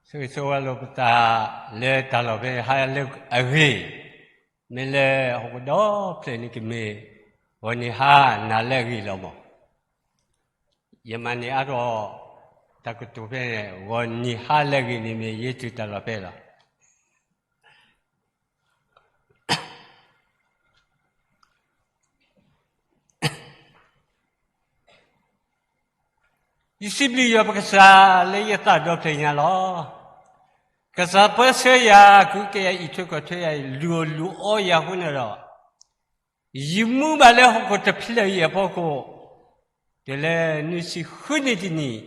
ဆိၣ်ဂ့ၤဆိၣ်ဝါလိာ်ပသးလၢတၢ်လီၢ်ဖဲဟါလၢအဂ့ၤ, မ့ၢ်လၢဟီၣ်ခိၣ်ဒီဖျၢၣ်န့ၣ်ကမ့ၢ် ဂီၤနံၤဟါနၤလၢအဂ့ၤလီၤမး. ယမၤန့ၢ်အါထီၣ်တၢ်ကတိၤဖဲ ဂီၤနံၤဟါလၢအဂ့ၤန့ၣ်မ့ၢ်ယ့ၣ်ၡူးတၢ်လီၢ်ဖဲလီၤ. ယစံးဘျုးယွၤပကစၢ်လၢယသးဒီဖျၢၣ်ညါလီၤ. ကစၢ်ပၢဆှၢယၤ ကူကဲယၤ အံးထွဲကွၢ်ထွဲယၤ လူၤအီၣ်လူၤအီယၤအဃိန့ၣ်ဒီး ယမူဘၣ်လၢဟီၣ်ခိၣ်တဖျၢၣ်အံၤအဖီခိၣ် တုၤလၢနွံဆံဃုနံၣ်တနံၣ်,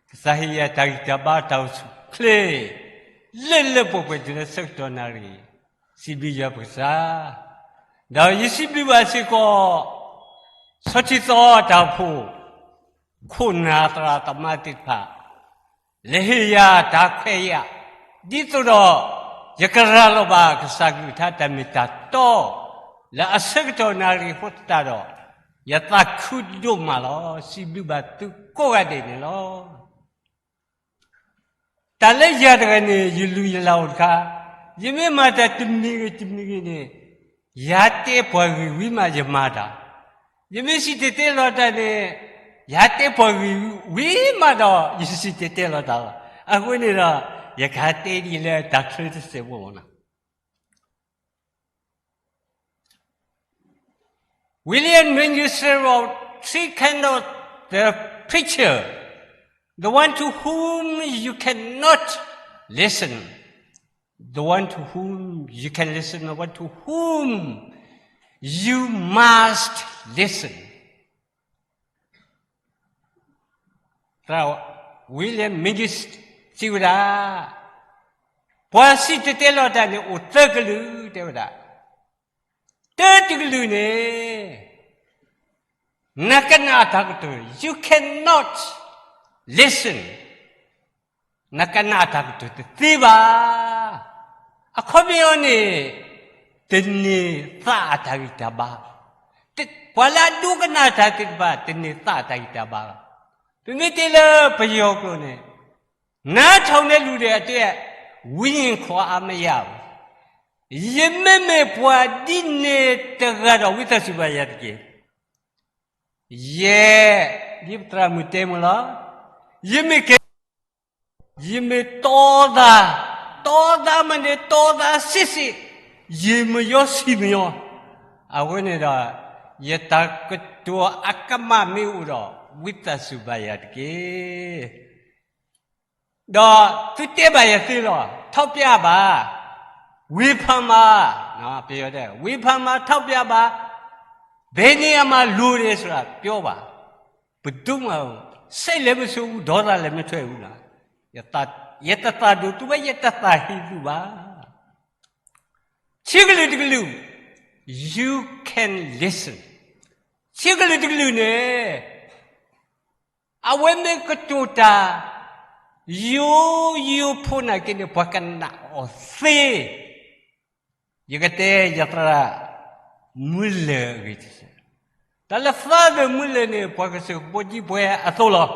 ကစၢ်ဟ့ၣ်ယၤတၢ်ဂံၢ်တၢ်ဘါတၢ်အိၣ်ဆူၣ်အိၣ်ချ့ လၢလၢပှဲၤပှဲၤတုၤလၢဆၢကတီၢ်နၣ်ရံၣ်, စံးဘျုးယွၤပကစၢ်, ဒီးယစံးဘျုးဘၣ်စ့ၢ်ကီး ဆီထံသီတၢ်အိၣ်ဖှိၣ် ခိၣ်နၢ်သရၣ်သမါသ့ၣ်တဖၣ် လဲၤဟ့ၣ်ယၤတၢ်ခွဲးယာ်, ဒ်သိးဒီး ယကရၤလီၤဘၣ်ကစၢ်ကလုၢ်ကထါတၢ်မ့ၢ်တၢ်တီ လၢအဆၢကတီၢ်နၣ်ရံၣ်အဃိသတးဒီး ယသးခုဒိၣ်မးလီၤ. စံးဘျုးဘၣ်သုကိးဂၤဒဲးန့ၣ်လီၤ. တၢ်လၢယၤတဂၤန့ၣ် ယလုၢ်ယလၢ်အိၣ်တခါ, ယမ့ၢ်မၤတၢ်တမံၤဂ့ၤတမံၤဂ့ၤန့ၣ် ယတဲပှၤဂ့ၢ်ဝံၤမးယမၤတၢ်, ယမ့ၢ်စံၣ်တဲၤတဲလီၤတၢ်န့ၣ် ယတဲပှၤဂ့ၢ်ဝံၤမးဒီး ယစံၣ်တဲၤတဲလီၤတၢ်လီၤ. အဃိန့ၣ်ဒီး ယကဟးတဲဒ်လၢတၢ်ချၢတစဲးဖိလီၤ. William Mengistu wrote three kind of the preacher, the one to whom you cannot listen, the one to whom you can listen, the one to whom you must listen. သရၣ် William Mengistu စံးဝဲဒၣ်, ပှၤစံၣ်တဲၤတဲလီၤတၢ်န့ၣ် အိၣ်သၢကလုာ် တဲဝဲဒၣ်, တၢတကလုာ်န့ၣ် နကနၣ်တၢ်ကတိၤ, you cannot listen, နကနၣ်တၢ်ကတိၤတသ့ဘၣ်. အခီပညီန့ၣ် တန့ၢ်သးအတၢ်ဂံၢ်တၢ်ဘါ, ပှၤလၢအဒိကနၣ်တၢ်သ့ၣ်တဖၣ် တန့ၢ်သးအတၢ်ဂံၢ်တၢ်ဘါလီၤ. ပမ့ၢ်တဲလၢပယီၤကျိာ်န့ၣ် နားထောင်တဲ့လူတွေအတွက် ဝိညာဉ်ခွန်အားမရဘူး. ယမ့မ့ၢ်ပှၤဒ်န့ၣ်တဂၤဒီး ဝံသးစူၤဘၣ်ယၤတက့ၢ်. ယဲ, ဒ်ပသရၣ်မုၣ်တဲမ့ၢ်လီၤ, ယမ့ၢ်ကဲ, ယမ့ၢ်တီသး, တီသးမ့ၢ်န့ၣ် တီသးစ့ၢ်စ့ၢ်, ယမယီဆံးမယီ, အဝဲန့ၣ်ဒီး ယတၢ်ကတိၤအကမၣ်မ့ၢ်အိၣ်ဒီး ဝံသးစူၤဘၣ်ယၤတက့ၢ်. ဒီးသုတဲဘၣ်ယၤသ့လီၤ, ထောက်ပြပါ, ဝေဖန်ပါ, ပယီၤတဲ ဝေဖန်ပါ, ထောက်ပြပါ, ဘယ်နေရာမှာလိုတယ်ဆိုတာ ပြောပါ, ဘယ်သူမှ စိတ်လည်းမဆိုးဘူး, ဒေါသလည်းမထွက်ဘူးနော်, ယတသးဒိၣ်သုဘၣ်, ယတသးဟ့သုဘၣ်. ဆံးကလုာ်တကလုာ်, you can listen. ဆံးကလုာ်တကလုာ်န့ၣ် အဝဲမ့ၢ်ကတိၤတၢ် ယိယိဖိနာ်က့န့ၣ် ပှၤကနၣ်အီၤသ့. ယကတဲယသရၣ် Muller အဂ့ၢ်တစဲး, တၢ်လၢ Father Muller န့ၣ် ပှၤကစၢၢ်ကဘီဒံပှဲၤအသိးလီၤ.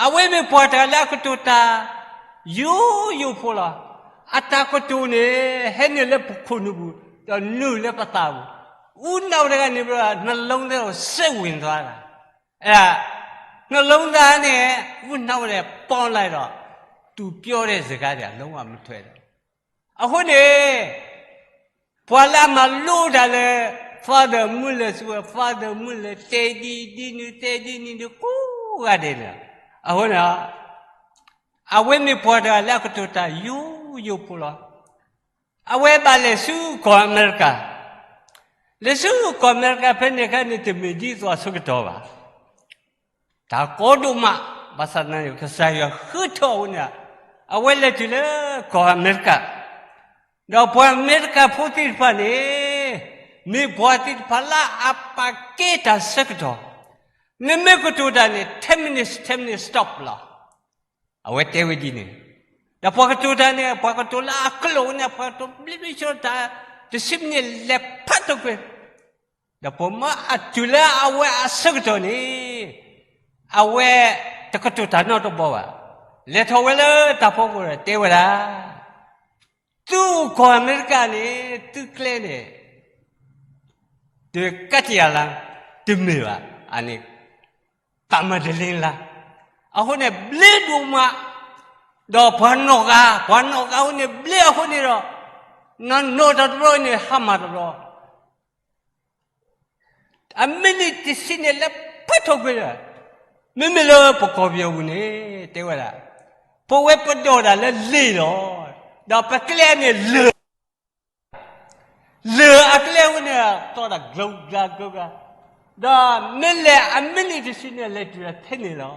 အဝဲမ့ၢ်ပှၤတဂၤလၢအကတိၤတၢ် ယိယိဖိလီၤ. အတၢ်ကတိၤန့ၣ် ဟဲနုာ်လၢပခိၣ်နူာ်ပူၤ ဒီးနုာ်လၢပသးပူၤ, ဦးနှောက်ထဲန့ၣ် နှလုံးထဲကိုစိတ်ဝင်သွားတာ, အဲဒါ နှလုံးသားနဲ့ ဦးနှောက်ထဲ ပေါင်းလိုက်တော့ သူပြောတဲ့စကားတွေက လုံးဝမထွက်တော့ဘူး. အဃိန့ၣ် ပှၤလၢအမၤလိတၢ်လၢ Father Muller စံးဝဲ Father Muller တဲဒ်ဒ်နုၤ တဲဒ်နုၤ ကိးဂၤဒဲးန့ၣ်လီၤ. အဃိန့ၣ် အဝဲမ့ၢ်ပှၤတဂၤလၢအကတိၤတၢ်ယိယိဖိလီၤ. အဝဲဘၣ်လဲၤဆူကီၢ်အမဲရကၤ, လဲၤဆူကီၢ်အမဲရကၤဖဲန့ၣ်အခါန့ၣ် တမ့ၢ်ဒ်သိးအဆၢကတီၢ်ဘၣ်. တၢ်ကီဒိၣ်မး, ဘၣ်ဆၣ်သနာ်က့ ကစၢ်ယွၤဃုထၢအီၤန့ၣ်, အဝဲလဲၤတုၤလၢကီၢ်အမဲရကၤ, ဒီးပှၤအမဲရကၤဖိသ့ၣ်တဖၣ်န့ၣ် မ့ၢ်ပှၤသ့ၣ်တဖၣ်လၢအပာ်ကဲတၢ်ဆၢကတီၢ်, နမ့ၢ်ကတိၤတၢ်န့ၣ် ten minutes, ten minutes stop လီၤ. အဝဲတဲဝဲဒ်န့ၣ်, ဒီးပှၤကတိၤတၢ်န့ၣ် ပှၤကတိၤလၢအကျိာ်န့ၣ် ပှၤကတိၤဘျ့ဘျ့ဆှီတၢ် တဆံမံးနံးလဲၤဖးထီၣ်ကွံာ်, ဒီးပမ့ၢ်အတုၤလၢအဝဲအဆၢကတီၢ်န့ၣ် အဝဲ တကတိၤတၢ်နီတဘီဘၣ်. လဲၤထီၣ်ဝဲလၢတၢ်ဖီခိၣ်ဒီး တဲဝဲဒၣ်, သုအိၣ်ကီၢ်အမဲရကၤန့ၣ် သုကျဲန့ၣ် တကးတံာ်လါ, တမ့ၢ်ဘၣ်, အန့ၣ် တၢ်မၤတလ့လါ, အဃိန့ၣ် ဘျ့ဒိၣ်မး, ဒီးပှၤနီၢ်ဂၤ, ပှၤနီၢ်ဂၤအဃိန့ၣ် ဘျ့အဃိန့ၣ်ဒီး, နနီၢ်တၢ်တဘျီန့ၣ် ဟါမၢ်တဘျီ အမံးနံးတဆံန့ၣ် လဲၤပၢၢ်ထီၣ်ကွံာ်လၢ, မ့မ့ၢ်လၢပကီၢ်ပယီၤပူၤန့ၣ် တဲဝဲဒၣ်, ပဝဲပဒိၣ်တၢ်လၢလ့ၢ်လီၤ. ဒီးပကျဲန့ၣ်လၢာ်, လၢာ်အကျဲဝဲန့ၣ် တီၢ်တၢ်ကျိၤကျါကျိၤကျါ, ဒီးမ့ၢ်လဲၤအမံးနံးတဆံန့ၣ် လဲၤတုၤတၢ်ထဲန့ၣ်လီၤ.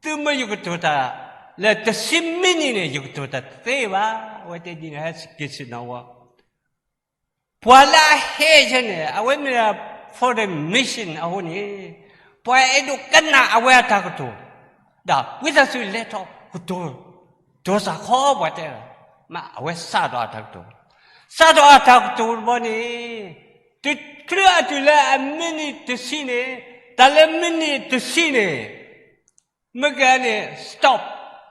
သုမ့ၢ်ယကတိၤတၢ်လၢတဆံမံးနံးန့ၣ် ယကတိၤတၢ်သ့ဘၣ်, အဝဲတဲဒ်န့ၣ် ဟဲက့ၤဆ့ၣ်နီၤဝဲ ပှၤလၢအဟဲဆဲန့ၣ် အဝဲမ့ၢ်ဒၣ် foreign mission အဃိန့ၣ်, ပှၤအဲၣ်ဒိးကနၣ်အဝဲအတၢ်ကတိၤ, ဒီးဝံသးစူၤလဲၤထီၣ်ကတိၤ, တိၤစၢ်ခီပှၤတဲလီၤ, မ့ၢ်အဝဲစးထီၣ်အတၢ်ကတိၤ, စးထီၣ်အတၢ်ကတိၤတဘျီန့ၣ်, တချုးအတုၤလၢအမံးနံးတဆံန့ၣ်, တၢ်လၢမံးနံးတဆံန့ၣ် မ့ၢ်ကဲန့ၣ် stop,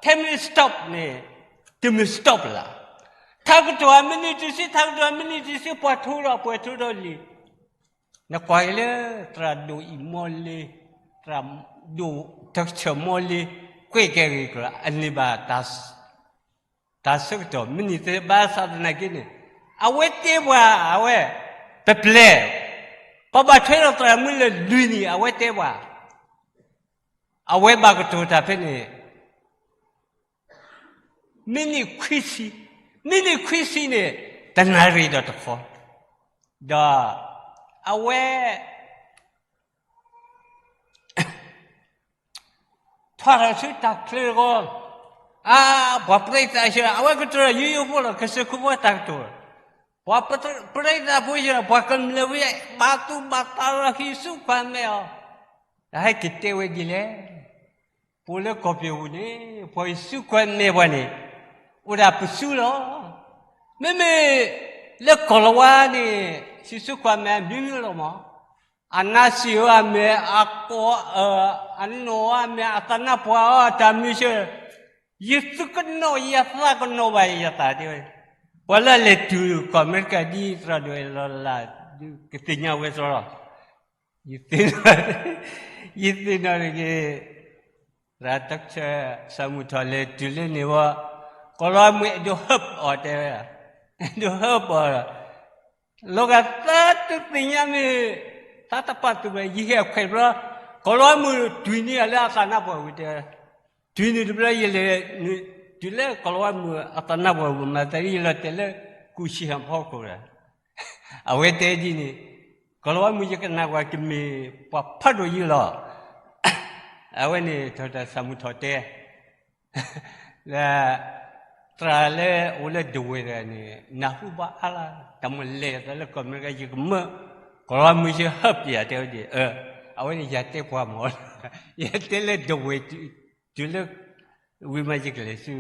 ten minute stop န့ၣ်, တမ့ၢ် stop လၢ, ထးကတိၤအမံးနံးတဆံ, ထးကတိၤအမံးနံးတဆံ ပှၤထိဒီးပှဲၤထိဒီးလံ, နကွၢ်က့ၤလၢ သရၣ်ဒိၣ်အံၤမီလ့, သရၣ်ဒိၣ်တဆၢမီလ့, ကွဲးကဲဂ့ၤကြၢး အန့ၢ်ဘၣ် တၢ်ဆၢကတီၢ်မံးနံးသ့ဘၣ်ဆၣ်သနာ်က့န့ၣ်, အဝဲတဲပှၤ, အဝဲ, ပပျဲၢ်, ပဘၣ်ထွဲဒီးသရၣ်မုၣ်လၢလွံၢ်နံၣ် အဝဲတဲပှၤ, အဝဲဘၣ်ကတိၤတၢ်ဖဲန့ၣ်, မံးနံးခွံဆံ, မံးနံးခွံဆံန့ၣ်, တနၣ်ရံၣ်ဒီးတခီ, ဒီး, အဝဲ ထီၣ်ထီၣ်ဆူတၢ်ချၢအဂီၢ်, အါ, ပှၤပရ့သးဆၢ, အဝဲကတိၤဒီးယိယိဖိလီၤ, ကစၢၢ်ခိၣ်ဖိတၢ်ကတိၤ, ပှၤပရ့သးဖိဆၢ, ပှၤကမျၢၢ်ဖိ, ဘၣ်သူၣ်ဘၣ်သးလီၤ ဟံးစုကွၢ်မဲာ်အီၤ, တၢ်ဟဲက့ၤတဲဝဲဒ်လဲၣ်, ပအိၣ်လၢကီၢ်ပယီၤပူၤန့ၣ်, ပှၤဟံးစုကွၢ်မဲာ်ပှၤန့ၣ်, အိၣ်ဒၣ်ပစုလီၤ, မ့မ့ၢ်, လၢကီၢ်လီၤဝါန့ၣ်, ဟံးစုကွၢ်မဲာ်အမံၤမံၤလီၤမး, အနါစံၣ်ဧါအမ့ၢ်, အကိး, အနီၢ်ဧါအမ့ၢ်, အသးနါပှၢ်ဧါ, အတၢ်မံၤဆၢ, ယသုကနီၣ်ယသးကနီၣ်ဘၣ်ယသးတဲဝဲ, ပှၤလၢအလဲၤတုၤကီၢ်အမဲရကၤဒ်သရၣ်ဒိၣ်အဲၣ်လီၤလၢ်လၢ်, ကသ့ၣ်ညါဝဲသီလီၤ, ယသ့ၣ်, ယသ့ၣ်နီၣ်တဂ့ၤ, သရၣ်တၢ်ဆၢ, စီၤမုၢ်ထီၣ်လဲၤတုၤလၢန့ၣ်ဝဲ, ကီၢ်လီၤဝါမုၣ်အဲၣ်ဒိးဟၢပအီၤတဲဝဲ, အဲၣ်ဒိးဟၢပအီၤ လီၤဂာ်သးတသ့ၣ်ညါမ့ၢ်, သးတပာ်သူၣ်ဘၣ် ယဟ့ၣ်အခွဲးတဘျီ, ကီၢ်လီၤဝါမုၣ်တုၤန့ၢ်အီၤလၢအသးနါပှၢ်ဝံၤတဲ, တုၤန့ၢ်တဘျီယလဲၤ, တုၤလၢကီၢ်လီၤဝါမုၣ်အသးနါပှၢ်ဝံၤမၤသးဒ်ယလီၤတဲာ်လၢကူၣ်ဆံဟၣ်ဖီခိၣ်ဒီး, အဝဲတဲဒ်န့ၣ်, ကီၢ်လီၤဝါမုၣ်ယကနၣ်ကွၢ်ကမ့ၢ်ပှၤဖးဒိၣ်ယုၢ်လီၤ, အဝဲန့ၣ်ထီၣ်တၢ်စီၤမုၢ်ထီၣ်တဲ လၢ, သရၣ်လၢအိၣ်လၢဒဝဲၢ်တဂၤန့ၣ် နၢ်ဟူဘၣ်အါလၢ်, တၢ်မ့ၢ်လဲၤသးလၢကီၢ်အမဲရကၤ ယကမၢ, ကီၢ်လီၤဝါမုၣ်ယဟၢပယၤတဲဝဲဒ်, အဝဲန့ၣ်ယတဲပှၤမၢ်, ယတဲလၢဒဝဲၢ်, တုၤလၢ, ဝံၤမးယကလဲၤဆူ,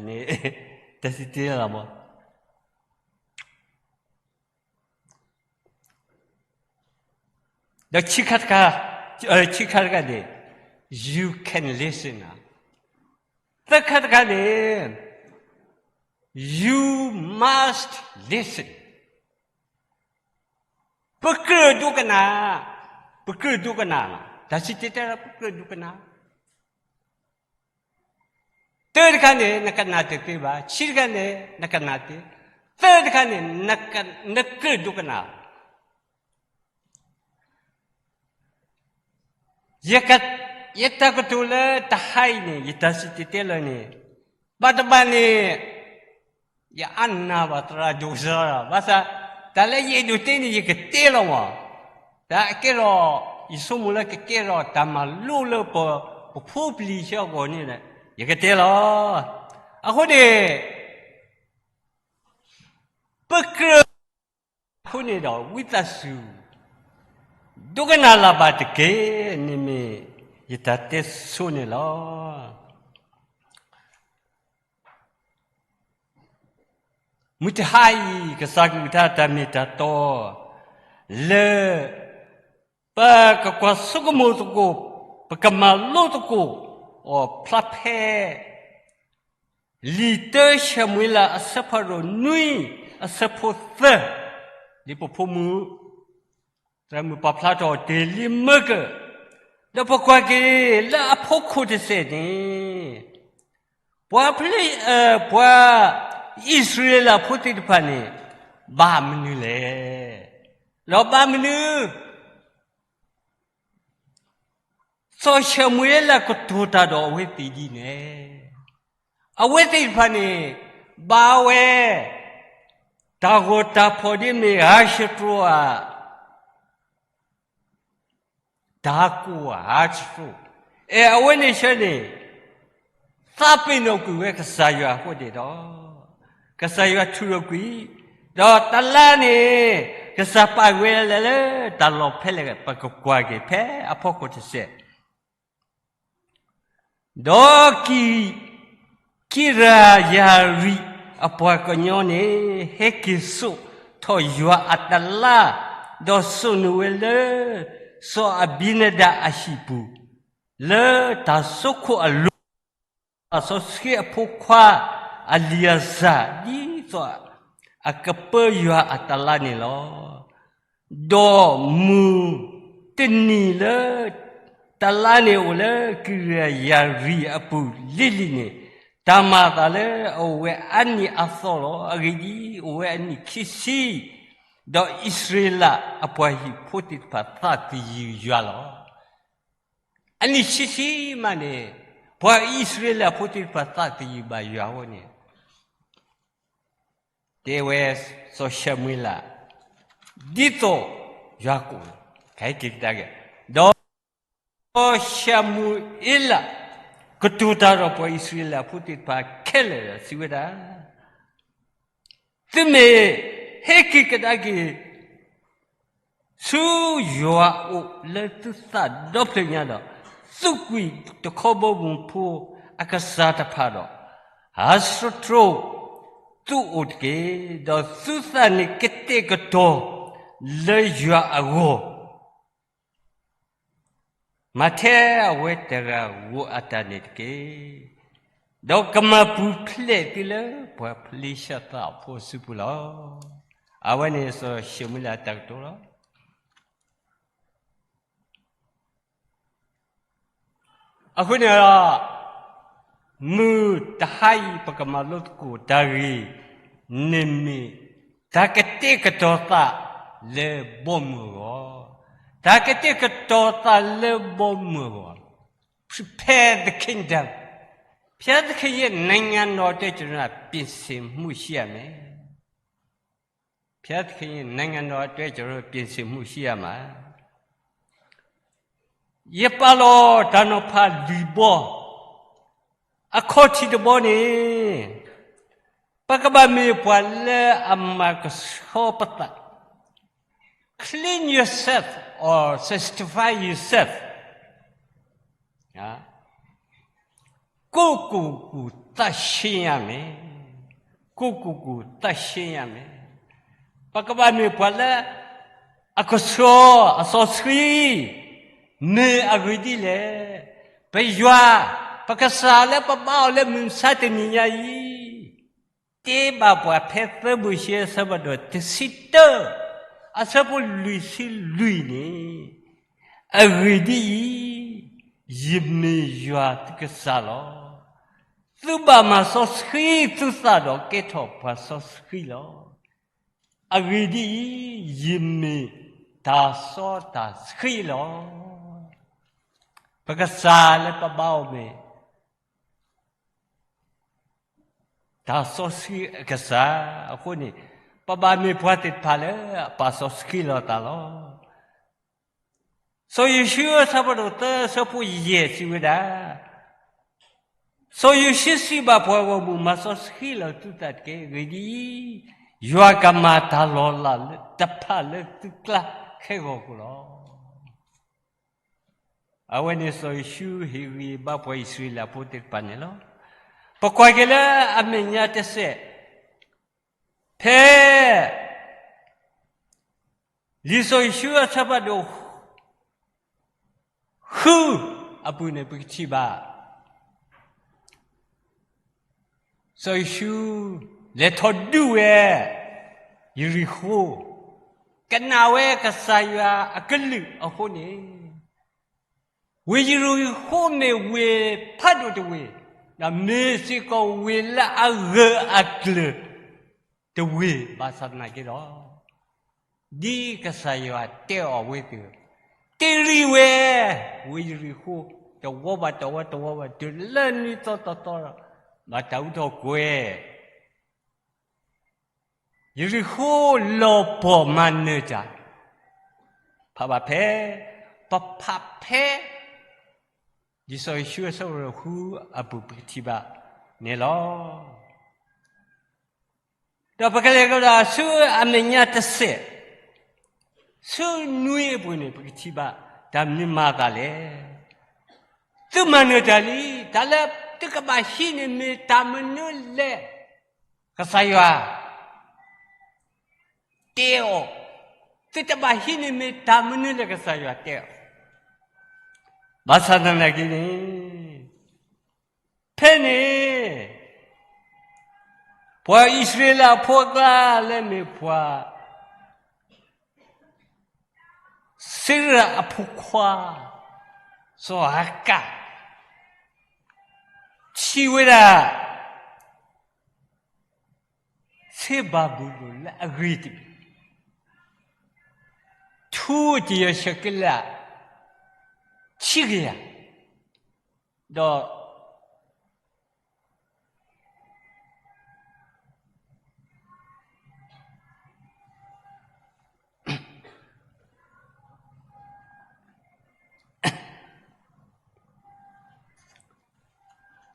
န့ၣ်, တၢ်စံၣ်တဲၤတဲလီၤမၢ် ဒီးခံခါတခါ, ခံခါတခါန့ၣ်, you can listen, သၢခါတခါန့ၣ်, you must listen, ပကြၢးဒိကနၣ်, ပကြၢးဒိကနၣ်, တၢ်စံၣ်တဲၤတဲလီၤ ပကြၢးဒိကနၣ် တၢတခါန့ၣ် နကနၣ်တသ့ဘၣ်, ခံတခါန့ၣ် နကနၣ်သ့, သၢတခါန့ၣ် နကြၢးဒိကနၣ်, ယတၢ်ကတိၤလၢတဟါအံၤန့ၣ် ယတၢ်စံၣ်တဲၤတဲလီၤန့ၣ်, ဘၣ်တဘၣ်န့ၣ်, ယအါနၢ်ဘၣ်သရၣ်ဒိၣ်ကစီဒီလီၤ, ဘၣ်ဆၣ်, တၢ်လၢယအဲၣ်ဒိးတဲန့ၣ် ယကတဲလီၤမၢ်, တၢ်ကဲထီၣ်, ယဆိကမိၣ်လၢကကဲထီၣ်တၢ်မၤလိလၢပ, ပဖိပလံၤဆၢအဂီၢ်န့ၣ်, ယကတဲလီၤ, အဃိန့ၣ်, ပကြၢး, အဃိန့ၣ်ဒီး ဝံသးစူၤ, ဒိကနၣ်လၢ်ဘၣ်တက့ၢ်န့ၣ်မ့ၢ်, ယတၢ်တဲဆိန့ၣ်လီၤ. မုၢ်တဟါအံၤ ကစၢ်ကလုၢ်ကထါတၢ်မ့ၢ်တၢ်တီ, လၢ, ပကကွၢ်ဆိကမိၣ်သကိး, ပကမၤလိသကိး, အီၤဖျါဖဲ လံာ်တၢၡမူၤအ့လးအဆၢဖးဒိၣ်နွံ အဆၢဖိသၢ, ဒ်ပဖိမုၣ် သရၣ်မုၣ်ပာ်ဖျါထီၣ်တ့ၢ်လံမၢကၢၢ်, ဒီးပကွၢ်က့ၤလၢအဖီခိၣ်တစဲးန့ၣ်, ပှၤဖလ့, ပှၤအံၣ်စရ့လးဖိသ့ၣ်တဖၣ်န့ၣ် ဘၣ်မနုၤလဲၣ်. ဒီးဘၣ်မနုၤ စီၤၡမူၤအ့လးကတိၤတၢ်ဒီးအဝဲသ့ၣ်ဒ်န့ၣ်, အဝဲသ့ၣ်တဖၣ်န့ၣ် ဘၣ်ဝဲ တၢ်ဂီၤတၢ်ဖီၣ်ဒ်မ့ၢ်ဟါစတြိၤဧါ, တၢ်ကိၢ်ဧါ ဟါစတြိၤ, အဲ အဝဲန့ၣ်ဆၢန့ၣ် သးပ့ၤနီၣ်ကွံာ်ဝဲကစၢ်ယွၤအဃိန့ၣ်ဒီး ကစၢ်ယွၤထုးထီၣ်ကွံာ်, ဒီးတလါန့ၣ် ကစၢ်ပာ်ဝဲလၢ လၢတၢ်လီၢ်ဖဲလဲၣ် ပကကွၢ်က့ၤဖဲအဖီခိၣ်တစဲး ဒီးကံ, ကံရယၤရံၣ်အပှၤကညီန့ၣ် ဟဲက့ၤစိာ်ထီၣ်ယွၤအတလါ, ဒီးစိာ်န့ၢ်ဝဲလၢ စီၤအဘံနဒၤအဟံၣ်ပူၤ, လၢတၢ်စိခိၣ်အလိၤ, စီၤစီၤဃ့အဖိခွါ အလံၤအၤစၢ် ဒ်သိးအကပၢယွၤအတလါန့ၣ်လီၤ. ဒီးမုၢ်တနံၤလၢ တလါန့ၣ်အိၣ်လၢကံရယၤရံၣ်အပူၤလံၤလံၤန့ၣ်, တၢ်မၤအသးလၢအအိၣ်ဝဲအနံၣ်အသီလီၤ. အဂ့ၢ်ဒ်အံၤ, အိၣ်ဝဲအနံၣ်ခံဆံ, ဒီးအံၣ်စရ့လးအပှၤဟံၣ်ဖိသ့ၣ်တဖၣ်သးသယုၢ်ယွၤလီၤ. အနံၣ်ဆံဆံမးန့ၣ် ပှၤအံၣ်စရ့လးဖိသ့ၣ်တဖၣ်သးသယုၢ်ဘၣ်ယွၤအဃိန့ၣ်, တဲဝဲစီၤၡမူၤအ့လး, ဒ်သိးယွၤကိး, ကဟဲက့ၤကဒါက့ၤ, ဒီးစီၤၡမူၤအ့လး ကတိၤတၢ်ဒီးပှၤအံၣ်စရ့လးဖိသ့ၣ်တဖၣ်ခဲလၢာ်ဒီးစံးဝဲဒၣ်, သုမ့ၢ်ဟဲက့ၤကဒါက့ၤ ဆူယွၤအအိၣ်လၢသုသးဒီဖျၢၣ်ညါဒီး, သုးကွံာ်တခီဘီမုၢ်ဖိအကစၢ်တဖၣ်ဒီး, ဟါစတြိၤသုအိၣ်တက့ၢ်. ဒီးသုသးန့ၣ်ကတဲာ်ကတီၤလၢယွၤအဂီၢ်, မၤထဲအဝဲတဂၤဧိၤအတၢ်န့ၣ်တက့ၢ်. ဒီးကမၤပူၤဖျဲးသုလၢပှၤဖလ့ၡသးဖိအစုပူၤလီၤ. အဝဲန့ၣ်စီၤၡမူၤအ့လးအတၢ်ကတိၤလီၤ. အဃိန့ၣ်ဒီး, မုၢ်တဟါအံၤပကမၤလိသကိးတၢ်ဂ့ၢ်န့ၣ်မ့ၢ် တၢ်ကတဲာ်ကတီၤသးလၢဘီမုၢ်အဂီၢ်, တၢ်ကတဲာ်ကတီၤသးလၢဘီမုၢ်အဂီၢ်, Prepare the kingdom. ဘုရားသခင်ရဲ့နိုင်ငံတော်အတွက် ကျွန်တော်တို့ ပြင်ဆင်မှုရှိရမယ်. ဘုရားသခင်ရဲ့နိုင်ငံတော်အတွက် ကျွန်တော်တို့ ပြင်ဆင်မှုရှိရမယ်. ယပာ်လီၤတၢ်နီၤဖးလွံၢ်ဘီ, အခီၣ်ထံးတဘီန့ၣ်, ပကဘၣ်မ့ၢ်ပှၤလၢအမၤကဆှီပသး, clean yourself or sanctify yourself. ကိုယ့်ကိုယ်ကိုယ်သန့်ရှင်းရမယ်. ကိုယ့်ကိုယ်ကိုယ်သန့်ရှင်းရမယ်. ပကဘၣ်မ့ၢ်ပှၤလၢ အကဆှီအစီဆှံ, မ့ၢ်အဂ့ၢ်ဒ်လဲၣ်. ပယွၤ, ပကစၢ်လၢပဘါအီၤလၢမုၢ်မဆါတနံၤညါအံၤ, တဲဘၣ်ပှၤဖဲသၢမိၤၡ့အဆၢဖးဒိၣ်တဆံတၢ, အဆၢဖိလွံၢ်ဆံလွံၢ်န့ၣ်, အဂ့ၢ်ဒ်အံၤ, ယမ့ၢ်ယွၤသုကစၢ်လီၤ. သုဘၣ်မၤစီဆှံသုသးဒီးကဲထီၣ်ပှၤစီဆှံလီၤ. အဂ့ၢ်ဒ်အံၤ, ယမ့ၢ်တၢ်စီတၢ်ဆှံလီၤ. ပကစၢ်လၢပဘါအီၤမ့ၢ် တၢ်စီဆှံအကစၢ်အဃိန့ၣ်, ပဘၣ်မ့ၢ်ပှၤသ့ၣ်တဖၣ်လၢအပာ်စီဆှံလီၤသးလီၤ. စီၤယိၤၡူအဆၢဖးဒိၣ်သၢအဆၢဖိယဲၢ်စံးဝဲဒၣ်, စီၤယိၤၡူစံးဘၣ်ပှၤဂီၢ်မုၢ်, မၤစီဆှံလီၤသုသးတက့ၢ်. အဂ့ၢ်ဒ်အံၤ, ယွၤကမၤတၢ်လီၤလးတဖၣ်လၢသုကျါခဲဂီၤအပူၤလီၤ. အဝဲန့ၣ်စီၤယိၤၡူဟ့ၣ်ဂံၢ်ဘါပှၤအံၣ်စရ့လးဖိသ့ၣ်တဖၣ်န့ၣ်လီၤ. ပကွၢ်က့ၤလၢအမဲာ်ညါတစဲး, ဖဲ လံာ်စီၤယိၤၡူအဆၢဖးဒိၣ်ဃုအပူၤန့ၣ် ပကထံၣ်ဘၣ် စီၤယိၤၡူ လဲၤထီၣ်ဒုးဝဲ ယရံၤဃိၣ်, ကနၣ်ဝဲကစၢ်ယွၤအကလုၢ်အဃိန့ၣ်, ဝ့ၢ်ယရံၤဃိၣ်မ့ၢ်ဝ့ၢ်ဖးဒိၣ်တဝ့ၢ်, ဒီးမ့ၢ်စ့ၢ်ကီးဝ့ၢ်လၢအဂၢၢ်အကျၢၤတဝ့ၢ်ဘၣ်ဆၣ်သနာ်က့ဒီး, ဒ်ကစၢ်ယွၤတဲအီၤဝဲသ့ၣ်, တ့ၢ်ရံဝဲ ဝ့ၢ်ယရံၤဃိၣ်, တဝီဘၣ်တဝီ တဝီဘၣ်တဝီ လၢနွံသီသီသီဒီး, ဘၣ်တၢ်အူထီၣ်ကွဲၤ ယရံၤဃိၣ်လီၤပှီၢ်မၤနၢၤတၢ်, ဖးဘၣ်ဖဲ, ပဖးဖဲ လံာ်စီၤယိၤၡူအဆၢဒိၣ်ဃုအပူၤပကထံၣ်ဘၣ်န့ၣ်လီၤ. ဒီးပကလဲၤကဒီးဆူအမဲာ်ညါတစဲး, ဆူနွံအပူၤန့ၣ် ပကထံၣ်ဘၣ်တၢ်မနုၤမၤအသးလဲၣ်. သုမၤနၢၤတၢ်လံ, တၢ်လၢသုကဘၣ်ဟံးန့ၢ်မ့ၢ်တၢ်မနုၤလဲၣ်, ကစၢ်ယွၤ တဲအီၤ, သုတဘၣ်ဟံးန့ၢ်မ့ၢ်တၢ်မနုၤလဲၣ် ကစၢ်ယွၤတဲအီၤ, ဘၣ်ဆၣ်သနာ်က့န့ၣ်, ဖဲန့ၣ် ပှၤအံၣ်စရ့လးအဖိအကျါလၢမ့ၢ်ပှၤ စ့ရၣ်အဖိခွါ စီၤအၤကၣ် ထံၣ်ဝဲဒၣ် စ့ဘၤဘူလိၣ်လၢအဂ့ၤတဘ့ၣ်, ထူတယၢၤ ရှဲးက့လး ဆံကယၤ, ဒီး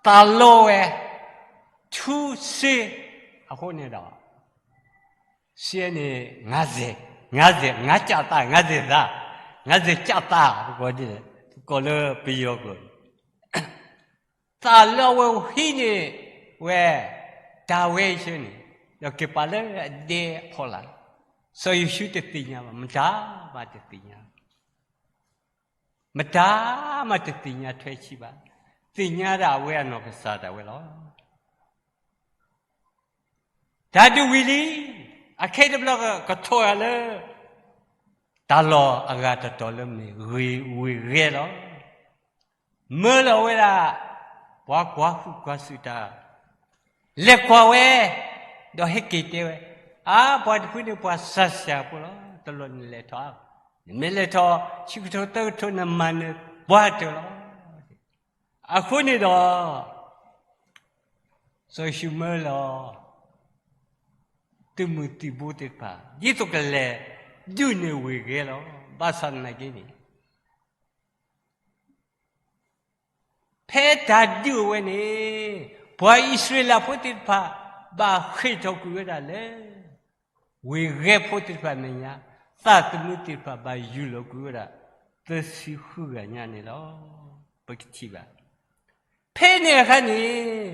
သးလီဝဲ ထူစ့အဃိန့ၣ်ဒီး, စ့န့ၣ် ငါးဆယ်, ငါးဆယ်, ငါးကျပ်သား, ငါးဆယ်သား, ငါးဆယ်ကျပ်သား, ပကိးဒ်န့ၣ်, ပကိးလၢပယီၤကျိာ်န့ၣ် သးလီဝဲ ဟံးန့ၢ်ဝဲ တၢ်ဝဲအံၤဆၢန့ၣ်, ဒီးက့ၤပာ်လၢအဒဲအဖီလာ်, စီၤယိၤၡူတသ့ၣ်ညါဘၣ်, မတၤမးတသ့ၣ်ညါ, မတၤမးတသ့ၣ်ညါထွဲဆံးဘၣ်, သ့ၣ်ညါဒၣ်အဝဲအနီၢ်ကစၢ်ဒၣ်ဝဲလီၤ. တၢ်ဒုးဝံၤလံ, အခဲအံၤတဘျီကထီၣ်ယၤလၢ တၢ်လီၢ်အဂၤတတီၤလၢမ့ၢ်ဝ့ၢ်ဂဲၤလီၤ. မၢလီၤဝဲဒၣ် ပှၤကွၢ်ဟုၣ်ကွၢ်စူၣ်တၢ်, လဲၤကွၢ်ဝဲ, ဒီးဟဲက့ၤတဲဝဲ, အါ ပှၤတဖုန့ၣ် ပှၤစှၤစှၤဖိလီၤ, တလိၣ်နလဲၤထီၣ်, နမ့ၢ်လဲၤထီၣ် ဆံကထိသၢကထိ နမၤနၢၤပှၤတၢၢ်လီၤ. အဃိန့ၣ်ဒီး စီၤယိၤၡူမၢလီၤ သုးမုၢ်သံၣ်ဘိသ့ၣ်တဖၣ် ဒ်သိးကလဲၤဒုးန့ၢ်ဝ့ၢ်ဂဲၤလီၤ. ဘၣ်ဆၣ်သနာ်က့န့ၣ် ဖဲတၢ်ဒုးအဝဲန့ၣ် ပှၤအံၣ်စရ့လးဖိသ့ၣ်တဖၣ် ဘၣ်ဃ့ၢ်ထီၣ်ကွံာ်ဝဲဒၣ်လၢ ဝ့ၢ်ဂဲၤဖိသ့ၣ်တဖၣ်အမဲာ်ညါ, သးသမူသ့ၣ်တဖၣ်ဘၣ်ယူၢ်လီၤကွံာ်ဝဲဒၣ် သၢဆံဃုဂၤညါန့ၣ်လီၤ. ပကထံၣ်ဘၣ်. ဖဲန့ၣ်အခါန့ၣ်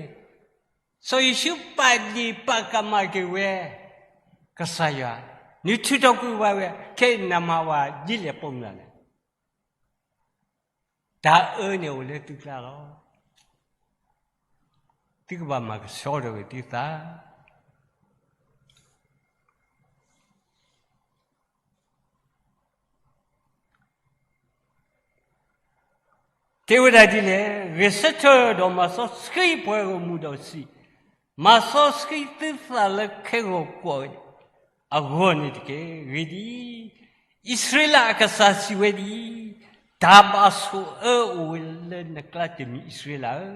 စီၤယိၤၡူပာ်ဒ့ၣ်ပာ်ကမၣ်က့ၤဝဲ ကစၢ်ယွၤ, နထုးထီၣ်ကွံာ်ဘၣ်ဝဲ ခဲအံၤနမၤဝဲဒ်လဲၣ်ပိာ်မုၣ်လဲၣ်. တၢ်အၢန့ၣ်အိၣ်လၢသုကျါလီၤ. သုကဘၣ်မၤကဆှီထီၣ်က့ၤသုသး. တဲဝဲဒၣ်ဒ်လဲၣ်, ဂဲၤဆၢထၢၣ်ဒီးမၤစီဆှံပှၤဂီၢ်မုၢ်ဒီးစံး, မၤစီဆှံသုသးလၢခဲဂီၤကွီၢ်အဂီၢ်န့ၣ်တက့ၢ်. ဂ့ၢ်ဒ်အံၤ, အံၣ်စရ့လးအကစၢ်စံးဝဲဒ်အံၤ, တၢ်ဘၣ်ဆိၣ်အၢအိၣ်ဝဲလၢနကျါတမံၤ အံၣ်စရ့လးဧၢ.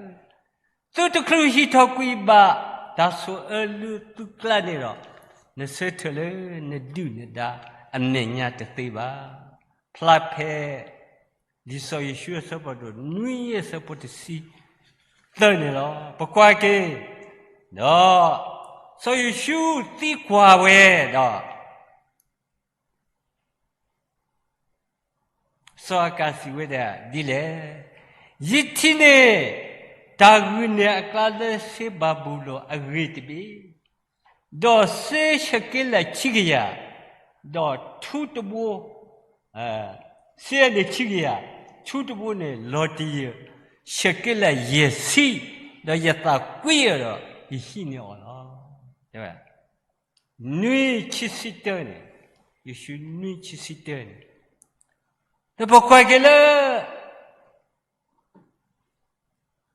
သုတချုးဟံးထီၣ်ကွံာ်ဘၣ်တၢ်ဆိၣ်အၢလၢသုကျါန့ၣ်ဒီး, နဆၢထၢၣ်လၢနဒုၣ်နဒါအမဲာ်ညါတသ့ဘၣ်. ဖျါဖဲ လံာ်စီၤယိၤၡူအဆၢဖးဒိၣ်နွံအဆၢဖိတဆံသၢန့ၣ်လီၤ. ပကွၢ်က့ၤ, ဒီး စီၤယိၤၡူသံကွၢ်ဝဲဒီး စီၤအၤကၣ်စံးဝဲဒၣ်ဒ်လဲၣ်, ယထံၣ်န့ၢ်တၢ်ဂုာ်န့ၢ်အကျါလၢစ့ဘၤဘူလိၣ်အဂ့ၤတဘ့ၣ်, ဒီးစ့ရှဲးက့လးဆံကယၤ, ဒီးထူတဘိ, စ့န့ၣ်ဆံကယၤ, ထူတဘိန့ၣ်လီၤတယၢၢ် ရှဲးက့လးယဲၢ်ဆံ, ဒီးယသးကွံအီၤဒီး ကဟံးန့ၢ်အီၤလီၤ. နွံခံဆံတၢန့ၣ်, ယ့ၣ်ၡူးနွံခံဆံတၢန့ၣ်, ဒီးပကွၢ်က့ၤလၢ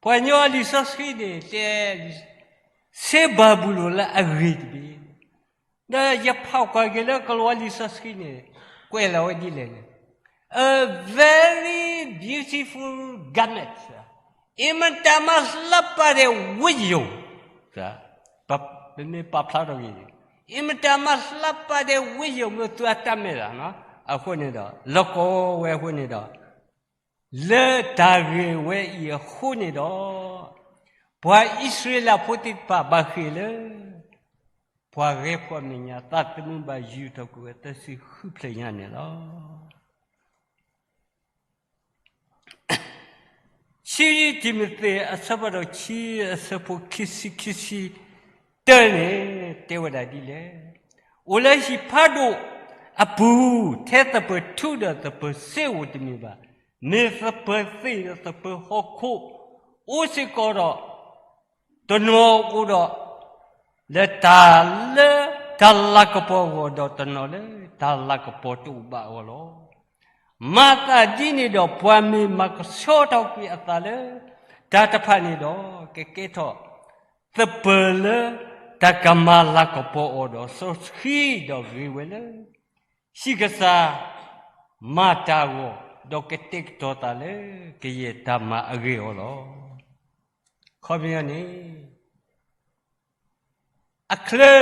ပှၤကညီအလံာ်စီဆှံန့ၣ် တဲ စ့ဘၤဘူလိၣ်လၢအဂ့ၤတဘ့ၣ်, ဒီးယဖးကွၢ်က့ၤလၢကလံးဝါလံာ်စီဆှံန့ၣ် ကွဲးလီၤဝဲဒ်လဲၣ်န့ၣ်, a very beautiful garment, အင်မတန်မှလှပတဲ့ဝတ်ရုံ, ပမ့ၢ်ပာ်ဖျါထီၣ်က့ၤန့ၣ်, အင်မတန်မှလှပတဲ့ဝတ်ရုံ မ့ၢ်သူအတၢ်မဲာ်လီၤ. အဃိန့ၣ်ဒီး လီၤကီဝဲအဃိန့ၣ်ဒီး လၢတၢ်ဂ့ၢ်ဝဲအံၤအဃိန့ၣ်ဒီး, ပှၤအံၣ်စရ့လးဖိသ့ၣ်တဖၣ်ဘၣ်ဃ့ၢ်လၢ ပှၤဂဲၤဖိအမဲာ်ညါ သးသမူဘၣ်ယူၢ်ထီၣ်ကွံာ်ဝဲသၢဆံဃုဖျၢၣ်ညါန့ၣ်လီၤ. ခံတံၤမသ့း အဆၢဖးဒိၣ်ခံ အဆၢဖိခံဆံခံဆံတၢန့ၣ် တဲဝဲဒၣ်ဒ်လဲၣ်, အိၣ်လၢဟံၣ်ဖးဒိၣ်အပူၤ ထဲသပၢၤထူဒီးသပၢၤစ့ဧိၤတမ့ၢ်ဘၣ်, မ့ၢ်သပၢၤသ့ၣ်ဒီးသပၢၤဟီၣ်ခိၣ် အိၣ်စ့ၢ်ကီးဒီး တနီၤအိၣ်ဒီး လၢတၢ်လၢတၢ်လၤကပီၤအဂီၢ် ဒီးတနီၤလၢတၢ်လၤကပီၤတအိၣ်ဘၣ်အဂီၢ်လီၤ. မၤသးဒ်န့ၣ်ဒီး ပှၤမ့ၢ်မၤကဆှီထီၣ်ကွံာ်အသးလၢတၢ်တဖၣ်န့ၣ်ဒီး ကကဲထီၣ်သပၢၤလၢတၢ်ကမၤလၤကပီၤအီၤဒီးစီဆှံ, ဒီးဂ့ၤဝဲလၢဟံၣ်ကစၢ်မၤတၢ်အဂီၢ်, ဒီးကတဲာ်ကတီၤသးလၢကယဲၢ်တၢ်မၤအဂ့ၢ်အီၤလီၤ. ခီပညီန့ၣ် အချၢ,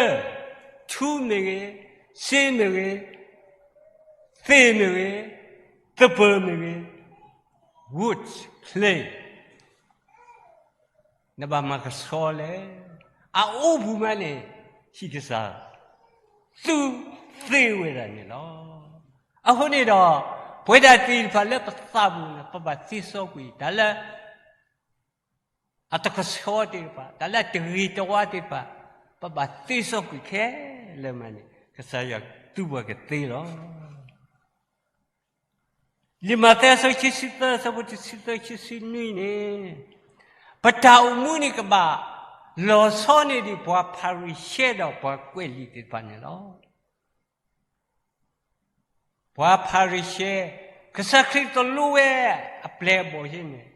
ထူမ့ၢ်ဂ့ၤ, စ့မ့ၢ်ဂ့ၤ, သ့ၣ်မ့ၢ်ဂ့ၤ, သပၢၤမ့ၢ်ဂ့ၤ, wood, clay, နဘၣ်မၤကဆှီလဲၣ်, အအိၣ်ပူၤမးန့ၣ် ဟံၣ်ကစၢ် သူသ့ဝဲဒၣ်န့ၣ်လီၤ. အဃိန့ၣ်ဒီး ပဝဲဒၣ်သ့ၣ်တဖၣ်လၢပသးပူၤန့ၣ် ပဘၣ်သ့စီကွံာ် တၢ်လၢ အတကဆှီသ့ၣ်တဖၣ်, တၢ်လၢအတဂ့ၤတဝါသ့ၣ်တဖၣ်, ပဘၣ်သ့စီကွံာ်ခဲလၢာ်မးန့ၣ် ကစၢ်ယွၤသူပှၤကသ့လီၤ. လံာ်မးသဲအဆၢခံဆံသၢ အဆၢဖိတဆံသၢ ခံဆံနွံန့ၣ်, ပတၢ်အိၣ်မူန့ၣ်ကဘၣ်လီၤဆီန့ၢ်ဒံးပှၤဖၤရံၤၡဲဒီးပှၤကွဲးလံာ်သ့ၣ်တဖၣ်န့ၣ်လီၤ. ပှၤဖၤရံၤၡဲ, ကစၢ်ခရံာ်တလိဝဲအပျဲၢ်အဘီၣ်ဆ့န့ၣ်,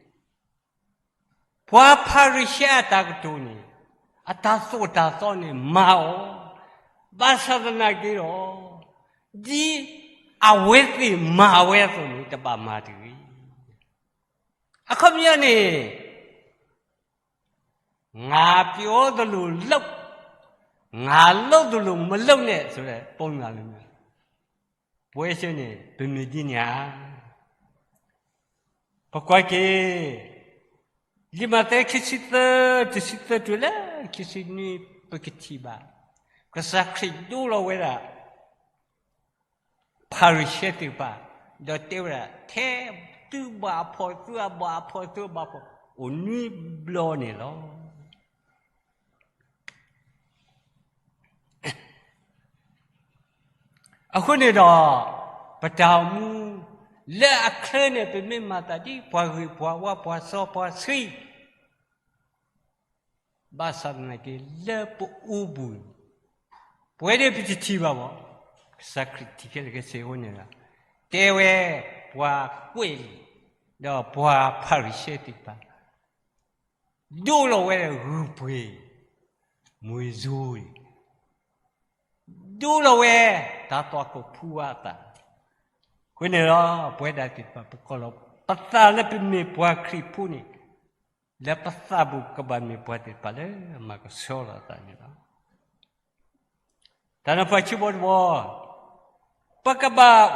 ပှၤဖၤရံၤၡဲအတၢ်ကတိၤန့ၣ်, အတၢ်သိၣ်တၢ်သီန့ၣ်မၤအီၤ, ဘၣ်ဆၣ်သနာ်က့ဒီး, ဒ်အဝဲသ့ၣ်မၤဝဲအသိးန့ၣ် တဘၣ်မၤတဂ့ၤ. အခီပညီန့ၣ် ငါပြောသလိုလုပ်, ငါလုပ်သလိုမလုပ်နဲ့ ဆိုတဲ့ပုံစံလိုမျိုး. ပဝဲဆၢန့ၣ် ပမ့ၢ်ဒ်န့ၣ်ဧါ. ပကွၢ်က့ၤ လံာ်မးသဲခံဆံသၢ တဆံသၢတုၤလၢခံဆံနွံ ပကထံၣ်ဘၣ် ကစၢ်ခရံာ်ဒိလီၤဝဲဒၣ် ဖၤရံၤၡဲသ့ၣ်တဖၣ်, ဒီးတဲဝဲဒၣ် ထဲသုဘၣ်အဖှီၣ် သုအဘၣ်အဖှီၣ် သုအဘၣ်အဖှီၣ် အိၣ်နွံဘျီန့ၣ်လီၤ. အဃိန့ၣ်ဒီး ပတၢ်အိၣ်မူလၢအချၢန့ၣ် ပမ့ၢ်မၤသးဒ်ပှၤဂ့ၤပှၤဝါ ပှၤစီပှၤဆှံ ဘၣ်ဆၣ်သနာ်က့ လၢပအိၣ်ပူၤန့ၣ် ပဝဲဒၣ်ပတထံၣ်ဘၣ်ဘၣ်. ကစၢ်ခရံာ်ထံၣ်ခဲလၢာ်ခဲဆ့အဃိန့ၣ်ဒီး တဲဝဲပှၤကွဲးလံာ် ဒီးပှၤဖၤရံၤၡဲသ့ၣ်တဖၣ် ဒိလီၤဝဲဒၣ်ဂုၢ်ပှ့ၤ မွဲစိၤအံၤ ဒိလီၤဝဲ တၢ်သွၣ်ခိၣ်ဖူဝါအသး. အဃိန့ၣ်ဒီး ပဝဲဒၣ်သ့ၣ်တဖၣ် ပကိးလီၤ ပသးလၢပမ့ၢ်ပှၤခရံာ်ဖိန့ၣ် လၢပသးပူၤကဘၣ်မ့ၢ်ပှၤသ့ၣ်တဖၣ်လၢအမၤကဆှီလီၤအသးန့ၣ်လီၤ. တၢ်နီၤဖးဆံးဖိတဘီ ပကဘၣ်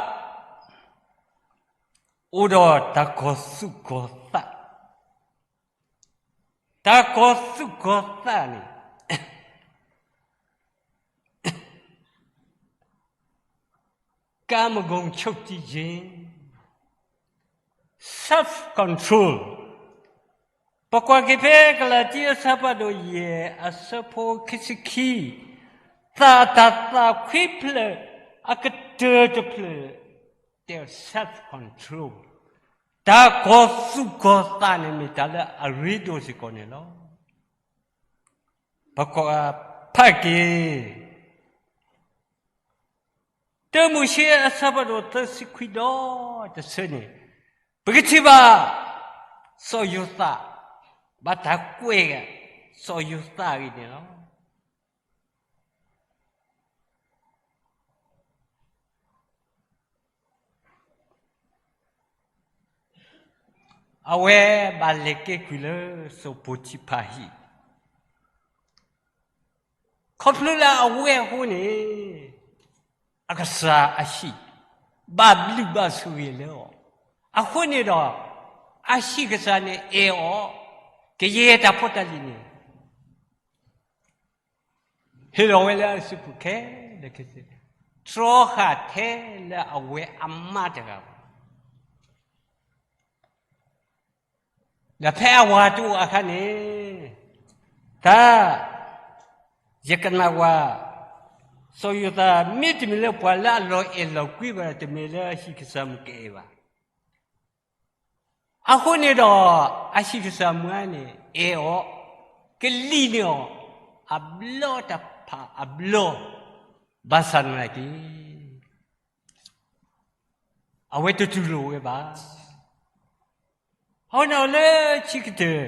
အိၣ်ဒီးတၢ်ကီၤသူၣ်ကီၤသး တၢ်ကီၤသူၣ်ကီၤသးန့ၣ် ကမ္မဂုဏ်ချုပ်တည်ခြင်း self control. ပကွၢ်က့ၤဖဲကလၤတံ အဆၢဖးဒိၣ်ယဲၢ် အဆၢဖိခံဆံခံ, သးအတၢ်သးခွံဖျၢၣ် အကတၢၢ်တဖျၢၣ် တဲ self control. တၢ်ကီၤသူၣ်ကီၤသးန့ၣ် မ့ၢ်တၢ်လၢအရ့ဒိၣ်စ့ၢ်ကီးန့ၣ်လီၤ. ပကဖးက့ၤ တၢမိၤၡ့အဆၢဖးဒိၣ်သၢဆံခွံဒီးတဆၢန့ၣ်, ပကထံၣ်ဘၣ် စီၤယိၤသး ဘၣ်တၢ်ကွဲး စီၤယိၤသးအံၤန့ၣ်လီၤ. အဝဲဘၣ်လဲၤကဲကုၢ်လၢစီၤပိၤတံၤဖၤဟံၣ်, ခီဖျိလၢအဝဲအဃိန့ၣ် အကစၢ်အဟံၣ် ဘၣ်ဘျုးဘၣ်ဆိၣ်ဂ့ၤလၢအီၤ, အဃိန့ၣ်ဒီး အဟံၣ်ကစၢ်န့ၣ်အဲၣ်အီၤ, ကယဲၢ်တၢ်ဖိတၢ်လံၤန့ၣ် ဟ့ၣ်လီၤဝဲလၢအစုပူၤခဲလၢာ်ခဲဆ့, တြီဃာ်ထဲလၢအဝဲအမါတဂၤဘၣ်. ဒီးဖဲအဝၤတအိၣ်အခါန့ၣ်, တၢ် ယကနၣ်ဝဲ, စီၤယိၤသးမ့တမ့ၢ်လၢပှၤလၢအလီၤအဲၣ်လီၤကွံဘၣ်, တမ့ၢ်လၢအဟံၣ်ကစၢ်မုၣ်ကအဲၣ်ဘၣ်. အဃိန့ၣ်ဒီး အဟံၣ်ကစၢ်မုၣ်န့ၣ် အဲၣ်အီၤ, ကလံၣ်န့ၢ်အီၤ အဘျီတဖၣ်အဘျီ, ဘၣ်ဆၣ်သနာ်က့ အဝဲတတူၢ်လိာ်ဝဲဘၣ်. အဃိန့ၣ်လၢခံကတၢၢ်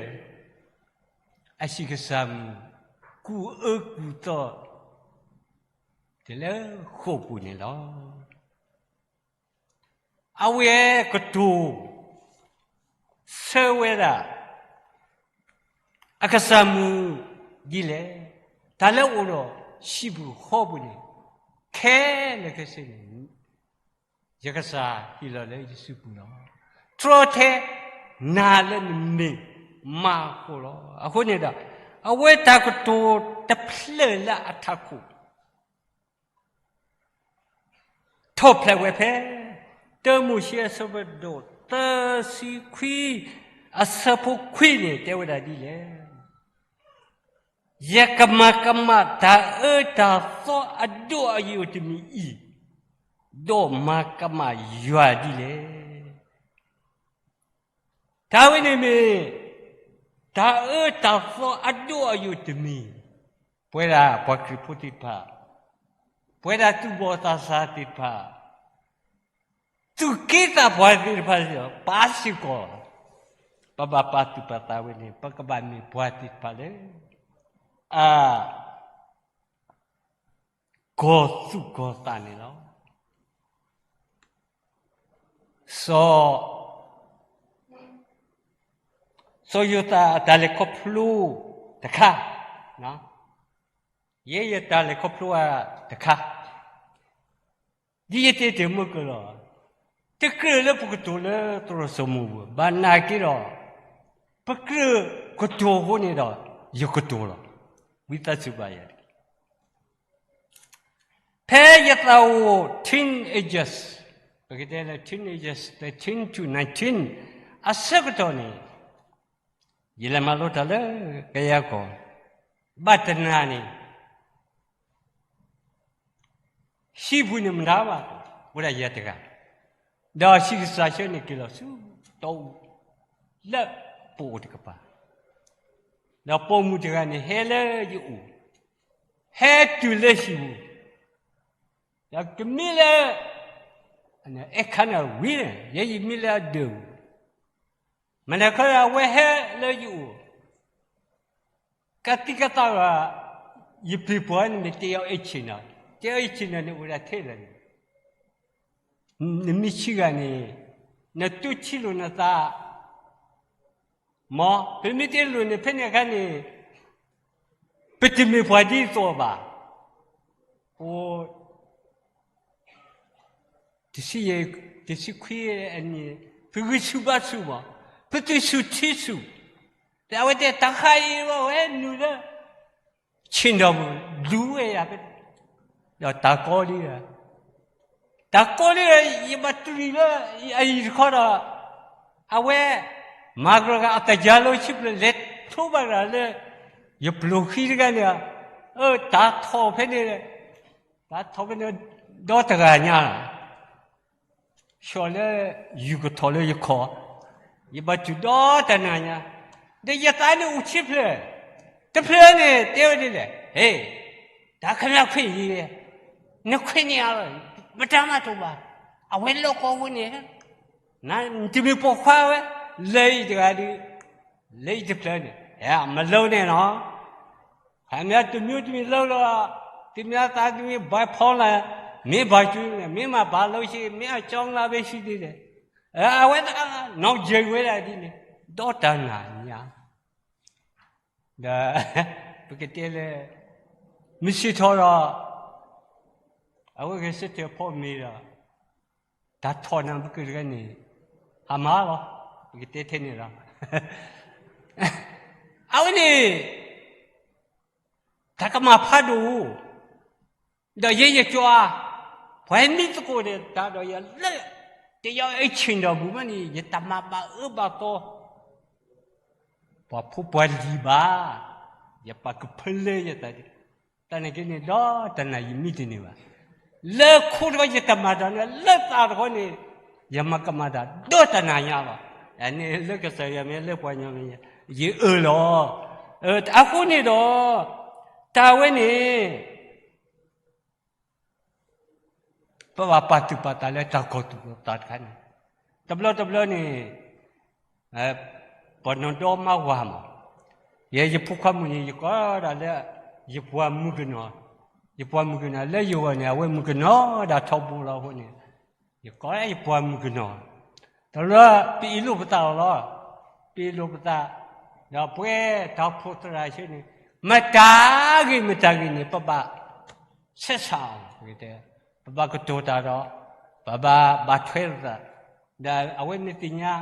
အဟံၣ်ကစၢ်မုၣ် ကူၣ်အၢကူၣ်သီ တုၤလၢဃိာ်ပူၤန့ၣ်လီၤ. အဝဲကတိၤ ဆၢဝဲဒၣ် အကစၢ်မုၣ်ဒ်လဲၣ်, တၢ်လၢအိၣ်ဒီးဟံၣ်ပူၤဃီပူၤန့ၣ် ခဲလၢာ်ခဲဆ့န့ၣ် ယကစၢ်ဟ့ၣ်လီၤလၢယစုပူၤလီၤ. တြီထဲနၤလၢနမ့ၢ်မါအဃိလီၤ. အဃိန့ၣ်ဒီး အဝဲတၢ်ကတိၤတဖျၢၣ်လၢအထးခိၣ် ထီၣ်ဖျဲးဝဲဖဲ တၢမိၤၡ့အဆၢဖးဒိၣ် သၢဆံခွံ အဆၢဖိခွံန့ၣ် တဲဝဲဒၣ်ဒ်လဲၣ်. ယကမၤကမၣ်တၢ်အၢတၢ်သီအဒိၣ်အယိာ်တမံၤအံၤ, ဒီးမၤကမၣ်ယွၤဒ်လဲၣ်. တၢ်ဝဲန့ၣ်မ့ၢ် တၢ်အၢတၢ်သီအဒိၣ်အယိာ်တမံၤ, ပဝဲဒၣ်ပှၤခရံာ်ဖိသ့ၣ်တဖၣ်, ပဝဲဒၣ်သူၣ်ဘီၣ်သးစၢ်သ့ၣ်တဖၣ်, သူၣ်က့သးပှၢ်သ့ၣ်တဖၣ် ပာ်စ့ၢ်ကီး, ပဘၣ်ပာ်သူၣ်ပာ်သးဝဲန့ၣ် ပကဘၣ်မ့ၢ်ပှၤသ့ၣ်တဖၣ်လၢ အ ကီၢ်သူၣ်ကီၢ်သးန့ၣ်လီၤ. စီၤ, စီၤယိၤသးအတၢ်လဲၤခီဖျိတခါ, ယဲယတၢ်လဲၤခီဖျိတခါ, ဒ်ယတဲတ့ၢ်မုၢ်ကလီၤ, တကြၢးလၢပကတိၤလၢသရိာ်စိမိၤပူၤ, ဘၣ်နာ်က့ဒီး ပကြၢးကတိၤအဃိန့ၣ်ဒီး ယကတိၤလီၤ. ဝံသးစူၤဘၣ်ယၤတက့ၢ်. ဖဲယသးအိၣ် teenagers, ပကတဲလၢ teenagers, thirteen to nineteen အဆၢကတီၢ်န့ၣ်, ယလဲၤမၤလိတၢ်လၢကယၤကီၢ်, ဘၣ်တနၤန့ၣ် ဟံၣ်ပူၤန့ၣ်မတၤဘၣ်, အိၣ်ဒၣ်ယၤတဂၤ, ဒီးဟံၣ်ကစၢ်ဆၢန့ၣ်က့ၤလီၤဆူ တီအူ လၢပအိၣ်တကပၤ, ဒီးပိာ်မုၣ်တဂၤန့ၣ်ဟဲလၢယအိၣ်, ဟဲတုၤလၢဟံၣ်ပူၤ, ဒီးကမံလၢ အဲၣ်ခါန့ၣ်ဝံၤန့ၣ် ယဲယမံလၢအဒၢးပူၤ, မနုၤခီအဝဲဟဲလၢယအိၣ် ကသံၣ်ကသီဂၤ, ယပျံၤပှၤန့ၣ်မ့ၢ်တ့အီၤအ့ၣ်ဆ့ၣ်နီၤ, တ့အီၤအ့ၣ်ဆ့ၣ်နီၤန့ၣ်အိၣ်ဒၣ်ထဲလဲၣ်န့ၣ်, နမ့ၢ်ဆံးဂၤန့ၣ်, နတူၢ်ထံလိာ်နသး, မ်ပမ့ၢ်တ့လိာ်န့ၣ် ဖဲန့ၣ်အခါန့ၣ်, ပတမ့ၢ်ပှၤဒ်သိးဘၣ်. အိၣ် တဆံယဲၢ်, တဆံခွံအနံၣ်, ပဂံၢ်ဆူၣ်ဘါဆူၣ်မး, ပသူၣ်ဆူၣ်ထံဆူၣ်, ဒီးအဝဲတဲတၢ်ဃါအံၤဝဲနုာ်လၢ ဆ့ၣ်နီၤပူၤ လူၤဝဲယၤဖဲ, ဒီးတၢ်ကီလံ, တၢ်ကီလံ, ယဘၣ်တရံးလၢအအံၤတခီဒီး, အဝဲ မၤကရၤဂၤအတယၤလီၤဆံဖျၢၣ် လဲၤထိဘၣ်ကရၤလၢ ယပျိၢ်ဃံတဂၤန့ၣ်, အၢ တၢ်ထီၣ်ဖဲန့ၣ်, တၢ်ထီၣ်ဖဲန့ၣ် ဒီတဂၤညါ ဆှီလၢ ယူၤကထီၣ်လၢယခီၣ်, ယဘၣ်တုၤဒီတနၤညါ, ဒီးယသးန့ၣ်အိၣ်ဆံဖျၢၣ်, တဖျၢၣ်န့ၣ်တဲဝဲဒ်လဲၣ်, ဟ့, တၢ်ခမၣ်ခွံၣ်ယံၤ, နခွံၣ်န့ၢ်အါလီၤ, မတၤမးတအိၣ်ဘၣ်, အဝဲလၢကီၢ်ဝဲန့ၣ်, နတမ့ၢ်ပိာ်ခွါဝဲ, လၢအံၤတဂၤဒုး, လၢအံၤတဖျၢၣ်န့ၣ်, ဟဲ မလိန့ၣ်နီၤ, ခမၣ်တမံၤတမံၤလၢလီၤ, တမံၤသးတမံၤ bipolar, မ့ၢ်ဘၣ်ကၠူန့ၣ် မ့ၢ်မၤဘၣ်လိာ်ဆံ မ့ၢ်အကၠီလၢဘဲဆံဒ်လဲၣ်, အဝဲတဂၤနီၢ်ယံၤဝဲဒၣ်ဒ်န့ၣ်, ဒီးတၢ်နာ်ညါ ဒီး ပကတဲလၢ မုၢ်ဆ့ၣ်ထီၣ်ဒီး အဝဲဂဲၤဆၢထၢၣ်ဖီမ့ၤဒီး တၢ်ထီၣ်နၢ်ပကၢၢ်တဂၤန့ၣ် ဟးမၤလီၤ, ပကတဲထဲန့ၣ်လီၤ. အဝဲန့ၣ် တၢ်ကမၣ်ဖးဒိၣ် ဒီးယဲယကွၢ်, ပှၤမံသကိးဒီးတၢ်ဒီးယၤလၢ တယီၤအ့ၣ်ဆ့ၣ်ဒီးပူၤမးန့ၣ် ယတၢ်မၤဘၣ်အၢဘၣ်သီ ပှၤဖိပှၤလံၤဘၣ်, ယပာ်ကဖၢလၢယသး, တၢ်န့ၣ်က့န့ၣ် ဒီးတၢ်နာ်ယမံတန့ၢ်ဘၣ်. လၢခိတဂီၤယတၢ်မၤတၢ်န့ၣ် လၢသးတဂီၤန့ၣ် ယမၤကမၣ်တၢ် ဒီးတၢ်နာ်ညါလီၤ. အန့ၣ်လၢကစၢ်ယွၤမ့ၢ်လၢပှၤကညီမ့ၢ် ယအၢၣ်လီၤ. အဃိန့ၣ်ဒီး တၢ်ဝဲန့ၣ် ပဘၣ်ပာ်သူၣ်ပာ်သးလၢတၢ်ကီၢ်သူၣ်ကီၢ်သးတခါန့ၣ်, တဘျီတဘျီန့ၣ် ပနီၢ်ဒီမါဝၤမး, ယဲယဖိခွါမုၣ်န့ၣ် ယကိးဒၣ်လၢ ယပှၤမုၣ်ကနီၤ, ယပှၤမုၣ်ကနီၤ လၢယဂီၢ်န့ၣ် အဝဲမုၣ်ကနီၤဒၣ်ထီဘိလီၤအဃိန့ၣ်, ယကိးလၢယပှၤမုၣ်ကနီၤ, တဘျီပအ့ၣ်လိာ်ပသးလီၤလီၤ, ပအ့ၣ်လိာ်ပသး, ဒီးပှဲၤတၢ်အိၣ်ဖှိၣ်သရၣ်ဆၢန့ၣ် မတၤဂ့ၤမတၤဂ့ၤန့ၣ် ပဘၣ် ဆဲးဆးအီၤ, ပဘၣ်ကတိၤတၢ်ဒီး ပဘၣ်ဘၣ်ထွဲလိာ်သး, ဒီးအဝဲမ့ၢ်သ့ၣ်ညါ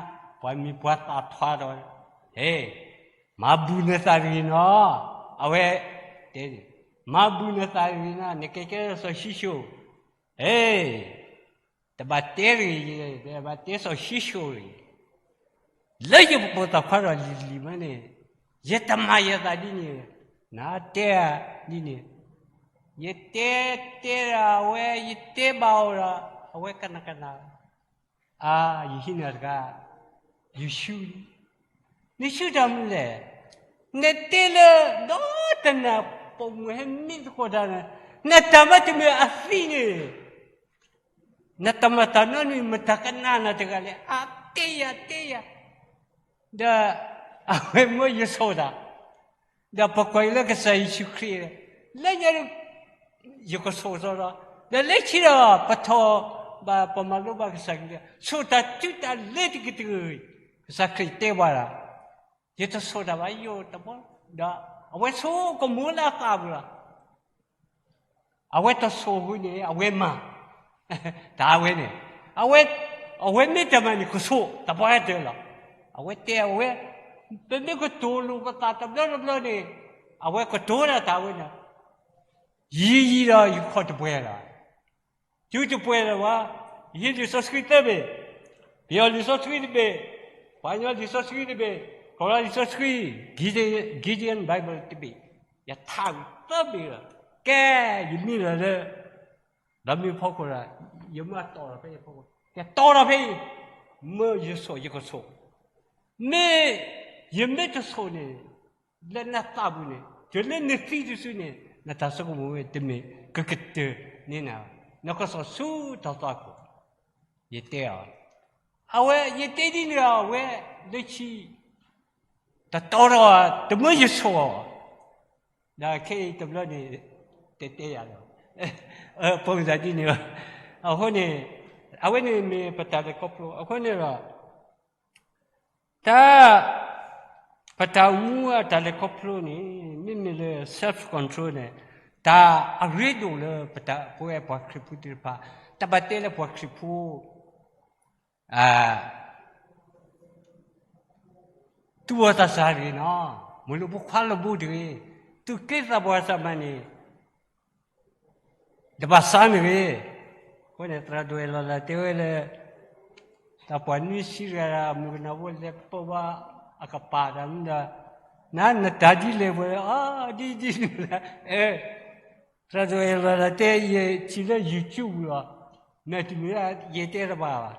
ပှၤမံၤပှၤသၣ်ထွါဒီး ဟဲ, မၤဘူၣ်နသးတဂ့ၤနီၤ, အဝဲတဲန့ၣ်, မၤဘူၣ်နသးတဂ့ၤနီၤ, နကဲကဲစီၤၡံၣ်ၡိၣ်, ဟဲ, တဘၣ်တဲတဂ့ၤ, တဘၣ်တဲစီၤၡံၣ်ၡိၣ်တဂ့ၤ, လၢယပပိာ်သးခွါဒီးလံၤလံၤမးန့ၣ်, ယတမၤယသးဒ်န့ၣ်, နတဲဒ်န့ၣ်, ယတဲတဲဒၣ်အဝဲ ယတဲဘၣ်အီၤဒီး အဝဲကနၣ်ကနၣ်, အါ ယဟံးန့ၢ်တဂၤ, ယဆူလံ, နဆူတၢ်မနုၤလဲၣ်, နတဲလၢ ဒီတနၤပိာ်မုၣ်ဟဲမံသကိးတၢ်န့ၣ်, နတၢ်မၤတမ့ၢ်အသံန့ၣ် နတၢ်မၤတၢ်နီတမံၤ မတၤကနၣ်နၤတဂၤလဲၣ်, အါတဲယၤတဲယၤ, ဒီးအဝဲမၢယဆိၣ်တၢ်, ဒီးပကွၢ်အံၤလၢကစၢ်ယ့ၣ်ၡူးခရံာ်, လၢညါ ယကဆိၣ်စီဒီး, ဒီးလၢခံဒီး ပထီၣ်ဘၣ်ပမၤလိဘၣ်ကစၢ်ခရံာ်, ဆိၣ်တၢ်တုၤတၢ်လဲၤတက့ၢ်တဂ့ၤ, ကစၢ်ခရံာ်တဲဝဲဒၣ်, ယတဆိၣ်တၢ်ဘၣ်ယိၣ်တဘီ, ဒီးအဝဲဆိၣ်ကမိၣ်လၢအသးပူၤလီၤ. အဝဲတဆိၣ်အဃိန့ၣ် အဝဲမၤ, တၢ်ဝဲန့ၣ်, အဝဲ, အဝဲမ့ၢ်တမၤန့ၣ် ကဆိၣ်တပှၢ်တၢၢ်လီၤ. အဝဲတဲအဝဲ, ပမ့ၢ်ကတိၤလိာ်ပသးတဘျီတဘျီန့ၣ်, အဝဲကတိၤဒၣ်တၢ်ဝဲန့ၣ်, ယံာ်ယံာ်ဒီးယခီၣ်တပှဲၤလီၤ. ယတပှဲၤလၢၤဘၣ်, ယဟံးလံာ်စီဆှံသၢဘ့ၣ်, ပယီၤလံာ်စီဆှံတဘ့ၣ်, ပှၤကညီလံာ်စီဆှံတဘ့ၣ်, ကီၢ်ရၢလံာ်စီဆှံ, Gideon, Gideon Bible တဘ့ၣ်, ယထါဝံၤသၢဘ့ၣ်လီၤ. ကဲ, ယမံလီၤလၢ ဒီးမ့ၢ်ဖီခိၣ်ဒီး, ယမၢတီၢ်ဒီးဖဲယဖီခိၣ်, ယတီၢ်ဒီးဖဲအံၤ, မၢယဆိၣ်ယကဆိၣ်, မ့ၢ်ယမ့ၢ်တဆိၣ်န့ၣ်, လၢနသးပူၤန့ၣ် တုၤလၢနသံတစုန့ၣ် နတၢ်ဆိကမိၣ်ဝဲတမ့ၢ်ကကတၢၢ်န့ၢ်နၤ, နကစီၣ်ဆူတၢ်သွၣ်ခိၣ်, ယတဲအီၤ, အဝဲယတဲဒ်န့ၣ်ဒီး အဝဲလၢခံ တတီဒီး တမၢယဆိၣ်အီၤ, ဒီးခဲအံၤတဘျီန့ၣ် တတဲယၤလီၤ, ပိာ်မုၣ်သးဒ်န့ၣ်လီၤ. အဃိန့ၣ် အဝဲန့ၣ်မ့ၢ်ပတၢ်လဲၤခီဖျိ အဃိန့ၣ်ဒီး တၢ်, ပတၢ်အိၣ်မူအတၢ်လဲၤခီဖျိန့ၣ် မ့မ့ၢ်လၢ self control န့ၣ် တၢ်အရ့ဒိၣ်လၢပတၢ်, ပဝဲပှၤခရံာ်ဖိသ့ၣ်တဖၣ်, တဘၣ်တဲလၢပှၤခရံာ်ဖိ အ သူၣ်ဘီၣ်သးစၢ်တဂ့ၤနီၤ, မ့ၢ်လၢဖိခွါလၢဘိတဂ့ၤ, သူၣ်က့သးပှၢ်စၢ်မးန့ၣ် တဘၣ်စၢ်မ့ၢ်ဂ့ၤ, အဃိန့ၣ် သရၣ်ဒိၣ်အဲၣ်လီၤလၢတဲဝဲလၢ တၢ်ပှၤနွံဆံတဂၤ မုၣ်ကနီၤဖိလဲၤပၢဘၣ်အကပၤတၢ်မနုၤဒီး, နၤနတၢ်ဒ်လဲၣ်ဝဲ, အဒ်ဒ်န့ၣ်လၢ, သရၣ်ဒိၣ်အဲၣ်လီၤလၢတဲ ယထံၣ်လၢ YouTube လီၤ, မ့ၢ်တမ့ၢ် ယတဲတဘၣ်ဘၣ်,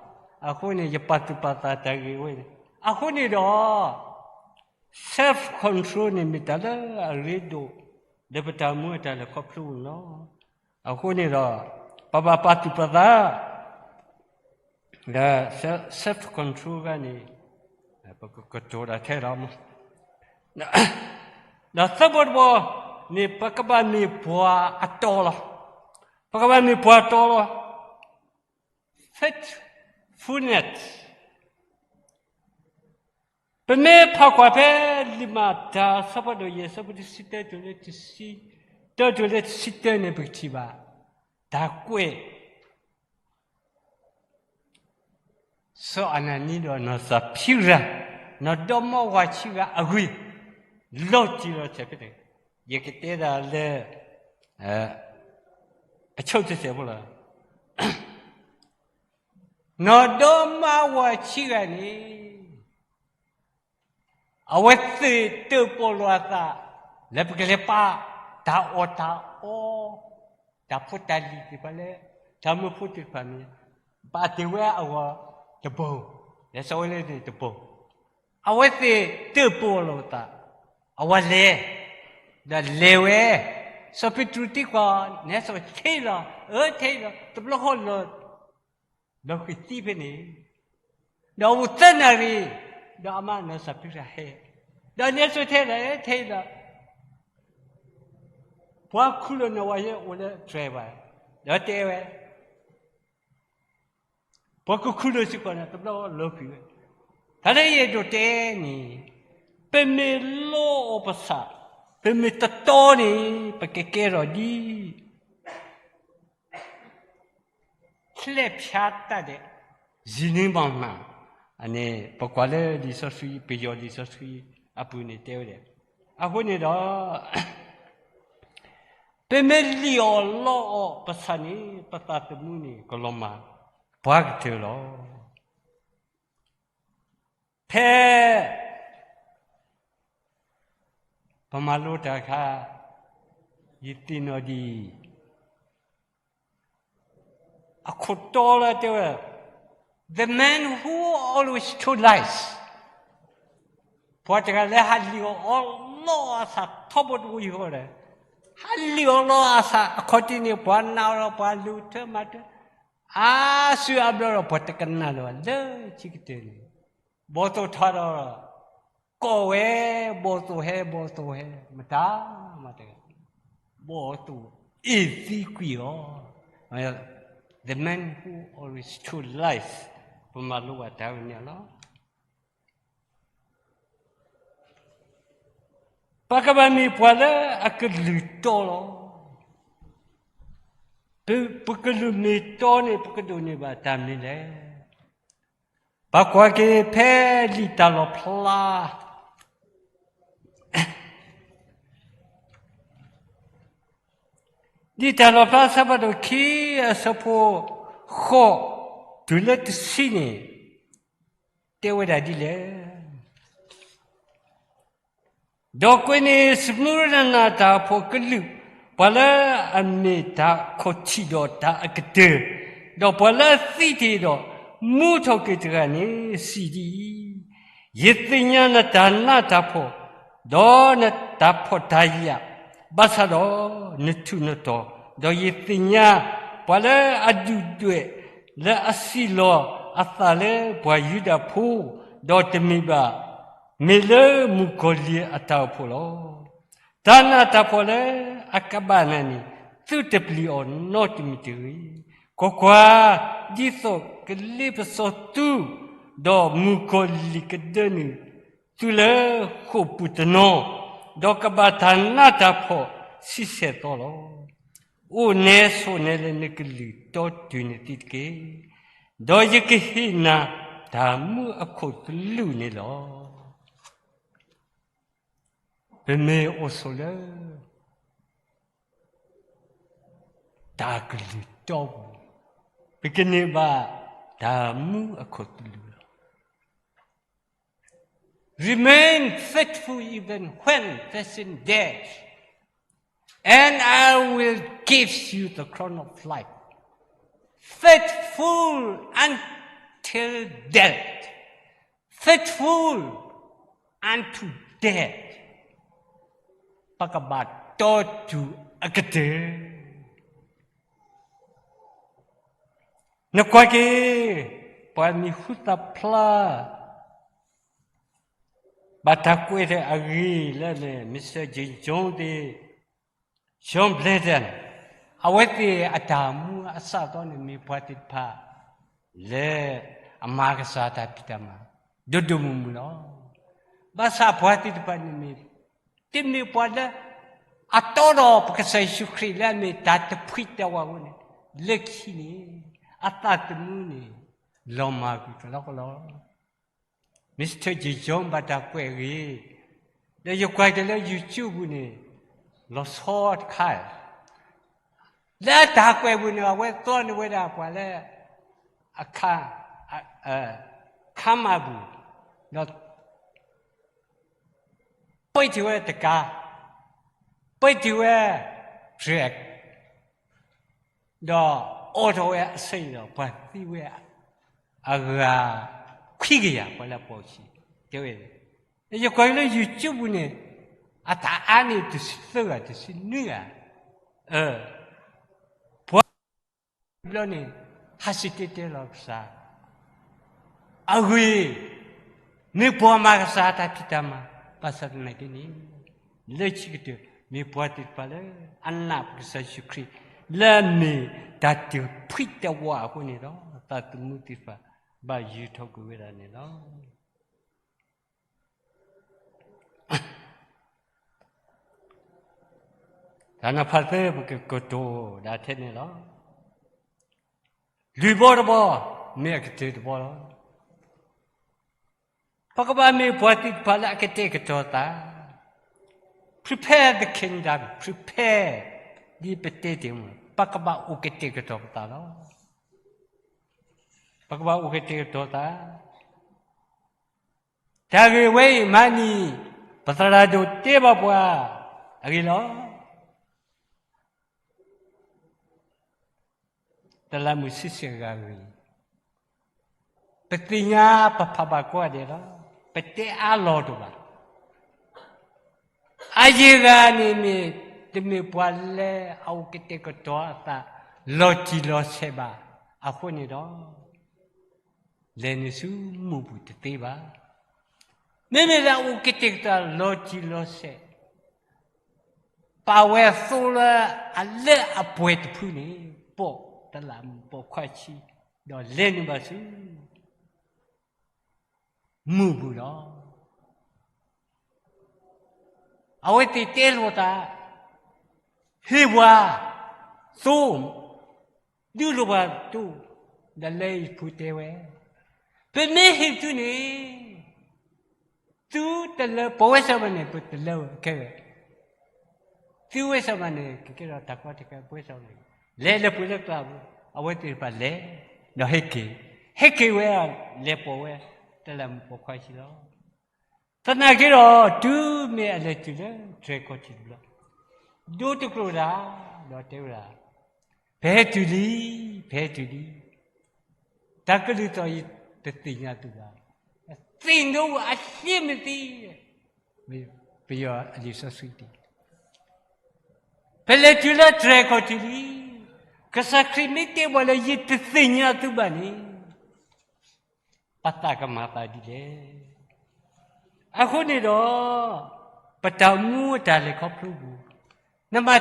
အဃိန့ၣ် ယပာ်သူၣ်ပာ်သးတၢ်ဂ့ၢ်ဝဲန့ၣ်, အဃိန့ၣ်ဒီး self control န့ၣ်မ့ၢ်တၢ်လၢအရ့ဒိၣ် လၢပတၢ်မူအတၢ်လဲၤခီဖျိပူၤန့ၣ်လီၤ. အဃိန့ၣ်ဒီး ပဘၣ်ပာ်သူၣ်ပာ်သး ဒီး self control ဂၤန့ၣ် ပကကတိၤဒၣ်ထဲလီၤ. ဒီးသၢဘီတဘီန့ၣ် ပကဘၣ်မ့ၢ်ပှၤအတီလီၤ. ပကဘၣ်မ့ၢ်ပှၤအတီလီၤ. faithfulness ပမ့ၢ်ဖးကွၢ်ဖဲလံာ်မၤတၢ်အဆၢဖးဒိၣ်ယဲၢ် အဆၢဖိတဆံတၢ တုၤလၢတဆံ တၢ တုၤလၢတဆံတၢန့ၣ် ပကထံၣ်ဘၣ် တၢ်ကွဲး စီၤအနနံဒီးနီၢ်စဖံရၤ နီၢ်ဒီမါဝၤခံဂၤအဂ့ၢ် လီၤတံၢ်လီၤဆဲးဖဲန့ၣ် ယကတဲဒၣ်လၢ အဆိကတၢၢ်ဖိလီၤ. နီၢ်ဒီမါဝၤခံဂၤန့ၣ် အဝဲသ့ၣ်တၢၣ်ပီၣ်လိာ်အသး လၢပကလဲၤပာ်တၢ်အီၣ်တၢ်အီ တၢ်ဖိတၢ်လံၤသ့ၣ်တဖၣ်လၢ တၢ်မၢဖိသ့ၣ်တဖၣ်န့ၣ် ပာ်တ့ၢ်ဝဲအဂီၢ်တဘိ, လဲၤစိာ်ဝဲလၢန့ၣ်တဘိ, အဝဲသ့ၣ်တၢၣ်ပီၣ်လိာ်အသး, အဝဲလဲၤ, ဒီးလဲၤဝဲ, စီၤပ့းတရူးသံကွၢ်, နဲစိာ်ထဲလီၤ, အၢထဲလီၤ, တဘျီဃီလီၤ လီၤဃံၤသံဖဲန့ၣ်, ဒီးအိၣ်သၢနၣ်ရံၣ်, ဒီးအမါနီၢ်စဖံရၤဟဲ, ဒီးနဲစိာ်ထဲလီၤ, ထဲလီၤ, ပှၤခူၣ်လီၤနဝၤယဲအိၣ်လၢတြဲၤဘၣ်, ဒီးတဲဝဲ, ပှၤကခူၣ်လီၤစ့ၢ်ကီးန့ၣ် တဘျီလီၤဃံၤဝဲ, တၢ်လၢယအဲၣ်ဒိးတဲန့ၣ်, ပမ့ၢ်လီအီၤပသး, ပမ့ၢ်တတီန့ၣ် ပကကဲထီၣ်ဒ် ချဲ့ဖျါတတ်တဲ့ ရေနွံမောင်နှံ န့ၣ် ပကွၢ်လၢလံာ်စီဆှံ, ပယီၤလံာ်စီဆှံအပူၤန့ၣ်တဲဝဲဒၣ်, အဃိန့ၣ်ဒီး ပမ့ၢ်လံၣ်အီၣ်လီအီၣ်ပသးန့ၣ် ပသးသမူန့ၣ် ကလီၤမၢ်ပှၤကတၢၢ်လီၤ. ဖဲ ပမၤလိတၢ်အခါ ယသ့ၣ်နီၣ်ဒ်အံၤ, အခိၣ်တီလၢတဲဝဲ, the man who always told lies, ပှၤတဂၤလၢဟးလံၣ်အီၣ်အီလီအသးထီဘိတဝံၤဃီဒီး, ဟးလံၣ်အီၣ်လီအသးအခီၣ်ထံးန့ၣ် ပှၤနာ်အီၤဒီးပှၤလူၤထၢမၤထၢ အါစုအါဘျီဒီးပှၤတကနၣ်လၢၤဘၣ်လၢခံကတၢၢ်န့ၣ်, ဘီၣ်သိၣ်ထီၣ်ဒီး ကိးဝဲ, ဘီၣ်သိၣ်ဟဲ, ဘီၣ်သိၣ်ဟဲ, မတၤမတၤတဂၤ, ဘီၣ်သိၣ်အ့ၣ်သံကွံာ်အီၤ, the man who always told lies, ပမၤလိဘၣ်တၢ်ဝဲန့ၣ်လီၤ. ပကဘၣ်မ့ၢ်ပှၤလၢအကလုၢ်တီလီၤ. ပကလုၢ်မ့ၢ်တီန့ၣ် ပကဒိးန့ၢ်ဘၣ်တၢ်မနုၤလဲၣ်. ပကွၢ်က့ၤဖဲလံာ်တၢ်လီၣ်ဖျါ လံာ်တၢ်လီၣ်ဖျါအဆၢဖးဒိၣ်ခံ အဆၢဖိဃိး တုၤလၢတဆံန့ၣ် တဲဝဲဒၣ်ဒ်လဲၣ်. ဒီးကွဲးန့ၢ် စမူရနၤတၢ်အိၣ်ဖှိၣ်ကလုာ်, ပှၤလၢအမ့ၢ်တၢ်ခီၣ်ထံးဒီးတၢ်အကတၢၢ်, ဒီးပှၤလၢအသံတ့ၢ်ဒီး မူထီၣ်က့ၤတဂၤန့ၣ် စံးဒ်အံၤ, ယသ့ၣ်ညါနတၢ်နးတၢ်ဖှီၣ် ဒီးနတၢ်ဖှီၣ်တၢ်ယာ်, ဘၣ်ဆၣ်ဒီးနထူးနတီၤ, ဒီးယသ့ၣ်ညါ ပှၤလၢအဒုၣ်ဒွဲၣ်လၢအစံးလီၤအသးလၢပှၤယူဒၤဖိ, ဒီးတမ့ၢ်ဘၣ် မ့ၢ်လၢမုၣ်ကီၤလံၢ်အတၢ်အိၣ်ဖှိၣ်လီၤ. တၢ်နးတၢ်ဖှီၣ်လၢအကဘၣ်နၤန့ၣ် သုတပျံၤအီၤနီတမံၤတဂ့ၤ. ကွၢ်ကွၢ်, ဒ်သိးကလ့ပစီသု, ဒီးမုၣ်ကီၤလံၢ်ကဒၢနုာ်သုလၢဃိာ်ပူၤတနီၤ, ဒီးကဘၣ်တၢ်နးတၢ်ဖှီၣ်ဆံဆဲၣ်သီလီၤ. အိၣ်နဲဆိးနဲလၢနကလုၢ်တီတုၤန့ၣ်သံတက့ၢ်. ဒီးယကဟ့ၣ်နၤတၢ်မူအခိၣ်သလုးန့ၣ်လီၤ. ပမ့ၢ်အိၣ်ဆိးလၢ တၢ်ကလုၢ်တီပူၤ, ပကန့ၢ်ဘၣ်တၢ်မူအခိၣ်သလုးလီၤ. Remain faithful even when facing death, and I will give you the crown of life. Faithful until death. Faithful unto တဲ, ပကဘၣ်တီတုၤအကတၢၢ်. နကွၢ်က့ၤ, ပှၤမံၤဟူသၣ်ဖျါ ဘၣ်တၢ်ကွဲးထဲအဂ့ၢ်လၢန့ၣ် Mister Jim Jones သ့ၣ် John Blackaby, အဝဲသ့ၣ်အတၢ်မူအစးအသီန့ၣ် မ့ၢ်ပှၤသ့ၣ်တဖၣ် လၢအမၤကစၢ်တၢ်ဖံးတၢ်မၤ ဒိၣ်ဒိၣ်မုၢ်မုၢ်လီၤ. ဘၣ်ဆၣ်ပှၤသ့ၣ်တဖၣ်န့ၣ်မ့ၢ် တမ့ၢ်ပှၤလၢ အတီဒီးပကစၢ်ယ့ၣ်ၡူးခရံာ်လၢအမ့ၢ်တၢ်တဖှံတၢ်ဝးအဃိန့ၣ်, လၢခံန့ၣ် အသးသမူန့ၣ် လီၤမၢ်ကွံာ်ကလီကလီ Mister Jim Jones ဘၣ်တၢ်ကွဲးအဂ့ၢ်, ဒီးယကွၢ်က့ၤလၢ YouTube ပူၤန့ၣ် လီၤဆီတခါ, လၢအတၢ်ကွဲးပူၤန့ၣ် အဝဲသီန့ၢ်ဝဲဒၣ်ပှၤလၢ အခါ, အခါမၢ်ပူၤ, ဒီး ပှဲၤထံၣ်ဝဲတကါ, ပှဲၤထံၣ်ဝဲ drag, ဒီးအိးထီၣ်ဝဲအဆၢအံၤဒီး ပှၤသံဝဲ အဂၤ ခွံကယၤ ပှၤလၢအပိာ်အခံ, တဲဝဲ, ယကွၢ်လၢ YouTube ပူၤန့ၣ် အတၢ်အါန့ၢ်တဆံသၢဂၤ တဆံနွံဂၤ, ပှၤ ဘျီန့ၣ် ဟးစံၣ်တဲၤတဲလီၤကစၢ် အဂ့ၢ် မ့ၢ်ပှၤမၤကစၢ်တၢ်ဖံးတၢ်မၤ, ဘၣ်ဆၣ်သနာ်က့န့ၣ် လၢခံကတၢၢ် မ့ၢ်ပှၤသ့ၣ်တဖၣ်လၢ အနာ်ပကစၢ်ယ့ၣ်ၡူးခရံာ် လၢအမ့ၢ်တၢ်တဖှံတၢ်ဝးအဃိန့ၣ်ဒီး သးသမူသ့ၣ်တဖၣ် ဘၣ်ယုၢ်ထီၣ်ကွံာ်ဝဲဒၣ်န့ၣ်လီၤ. တၢ်နီၤဖးသၢ ပကကတိၤဒၣ်ထဲန့ၣ်လီၤ. လွံၢ်ဘီတဘီ မ့ၢ်အကတၢၢ်တဘီလီၤ. ပကဘၣ်မ့ၢ်ပှၤသ့ၣ်တဖၣ်လၢအကတဲာ်ကတီၤသး, prepare the kingdom, prepare ဒ်ပတဲတ့ၢ်မး ပကဘၣ်အိၣ်ကတဲာ်ကတီၤပသးလီၤ. ပကဘၣ်အိၣ်ကတဲာ်ကတီၤသး တၢ်ဂ့ၢ်ဝဲအံၤမၤန့ၣ် ပသရၣ်ဒိၣ်တဲဘၣ်ပှၤအဂ့ၢ်လီၤ. တလးမုၢ်ဆံဆံးအဂၤဂ့ၤ, ပသ့ၣ်ညါပဖးဘၣ်ကိးဂၤဒဲးလီၤ. ပတဲအါလီၤတအိၣ်ဘၣ်. အယံၤဂၤန့ၣ်မ့ၢ် တမ့ၢ်ပှၤလၢအအိၣ်ကတဲာ်ကတီၤအသး လီၤတံၢ်လီၤဆဲးဘၣ်အဃိန့ၣ်ဒီး လဲၤနုာ်ဆူမူးပူၤတသ့ဘၣ်. မ့မ့ၢ်လၢအအိၣ်ကတဲာ်ကတီၤလီၤတံၢ်လီၤဆဲး, ပာ်ဝဲသိလၢအလၢအပှဲၤတဖုန့ၣ် ပိာ်တလးမူးပိာ်ခွါဆံ, ဒီးလဲၤနုာ်ဘၣ်ဆူ မူးပူၤလီၤ. အဝဲသ့ၣ်တဲလိာ်သး, ဟ့ၣ်ပှၤသိ, ဒုးလိာ်ပှၤသိ, ဒီးလၢယဖုတဲဝဲ, ပမ့ၢ်ဟ့ၣ်သုန့ၣ် သုတလၢပဝဲစီၤပၤန့ၣ် ပတလၢခဲဝဲ, သုဝဲစီၤပၤန့ၣ် ကကဲထီၣ်တၢ်ကီတၢ်ခဲပဝဲစီၤပၤန့ၣ်, လဲၤလၢပှၤလၢကျါပူၤ, အဝဲသ့ၣ်တဖၣ်လဲၤ, ဒီးဟဲက့ၤ, ဟဲက့ၤဝဲ, လဲၤပိာ်ဝဲ, တလးမူးပိာ်ခွါဆံလီၤ. သနာ်က့ဒီး တုၤမ့ၢ်အလဲၤတုၤလၢတြဲၤခီၣ်ထံးတဘျီ, ဒိတကျိၤဒၣ်, ဒီးတဲဝဲဒၣ်, ပဟဲတုၤလံ, ပဟဲတုၤလံ, တၢ်ကလုၢ်သီၣ်ယတသ့ၣ်ညါသုဘၣ်, သ့ၣ်နီၣ်အလံမ့ၢ်သ့, ပယီၤအလံာ်စီဆှံတံၢ်, ပလဲၤတုၤလၢတြဲၤခီၣ်ထံးလံ, ကစၢ်ခရံာ်မ့ၢ်တဲပှၤလၢယတသ့ၣ်ညါသုဘၣ်န့ၣ် ပသးကမၤသးဒ်လဲၣ်. အဃိန့ၣ်ဒီး ပတၢ်မူအတၢ်လဲၤခီဖျိပူၤ, နမၤ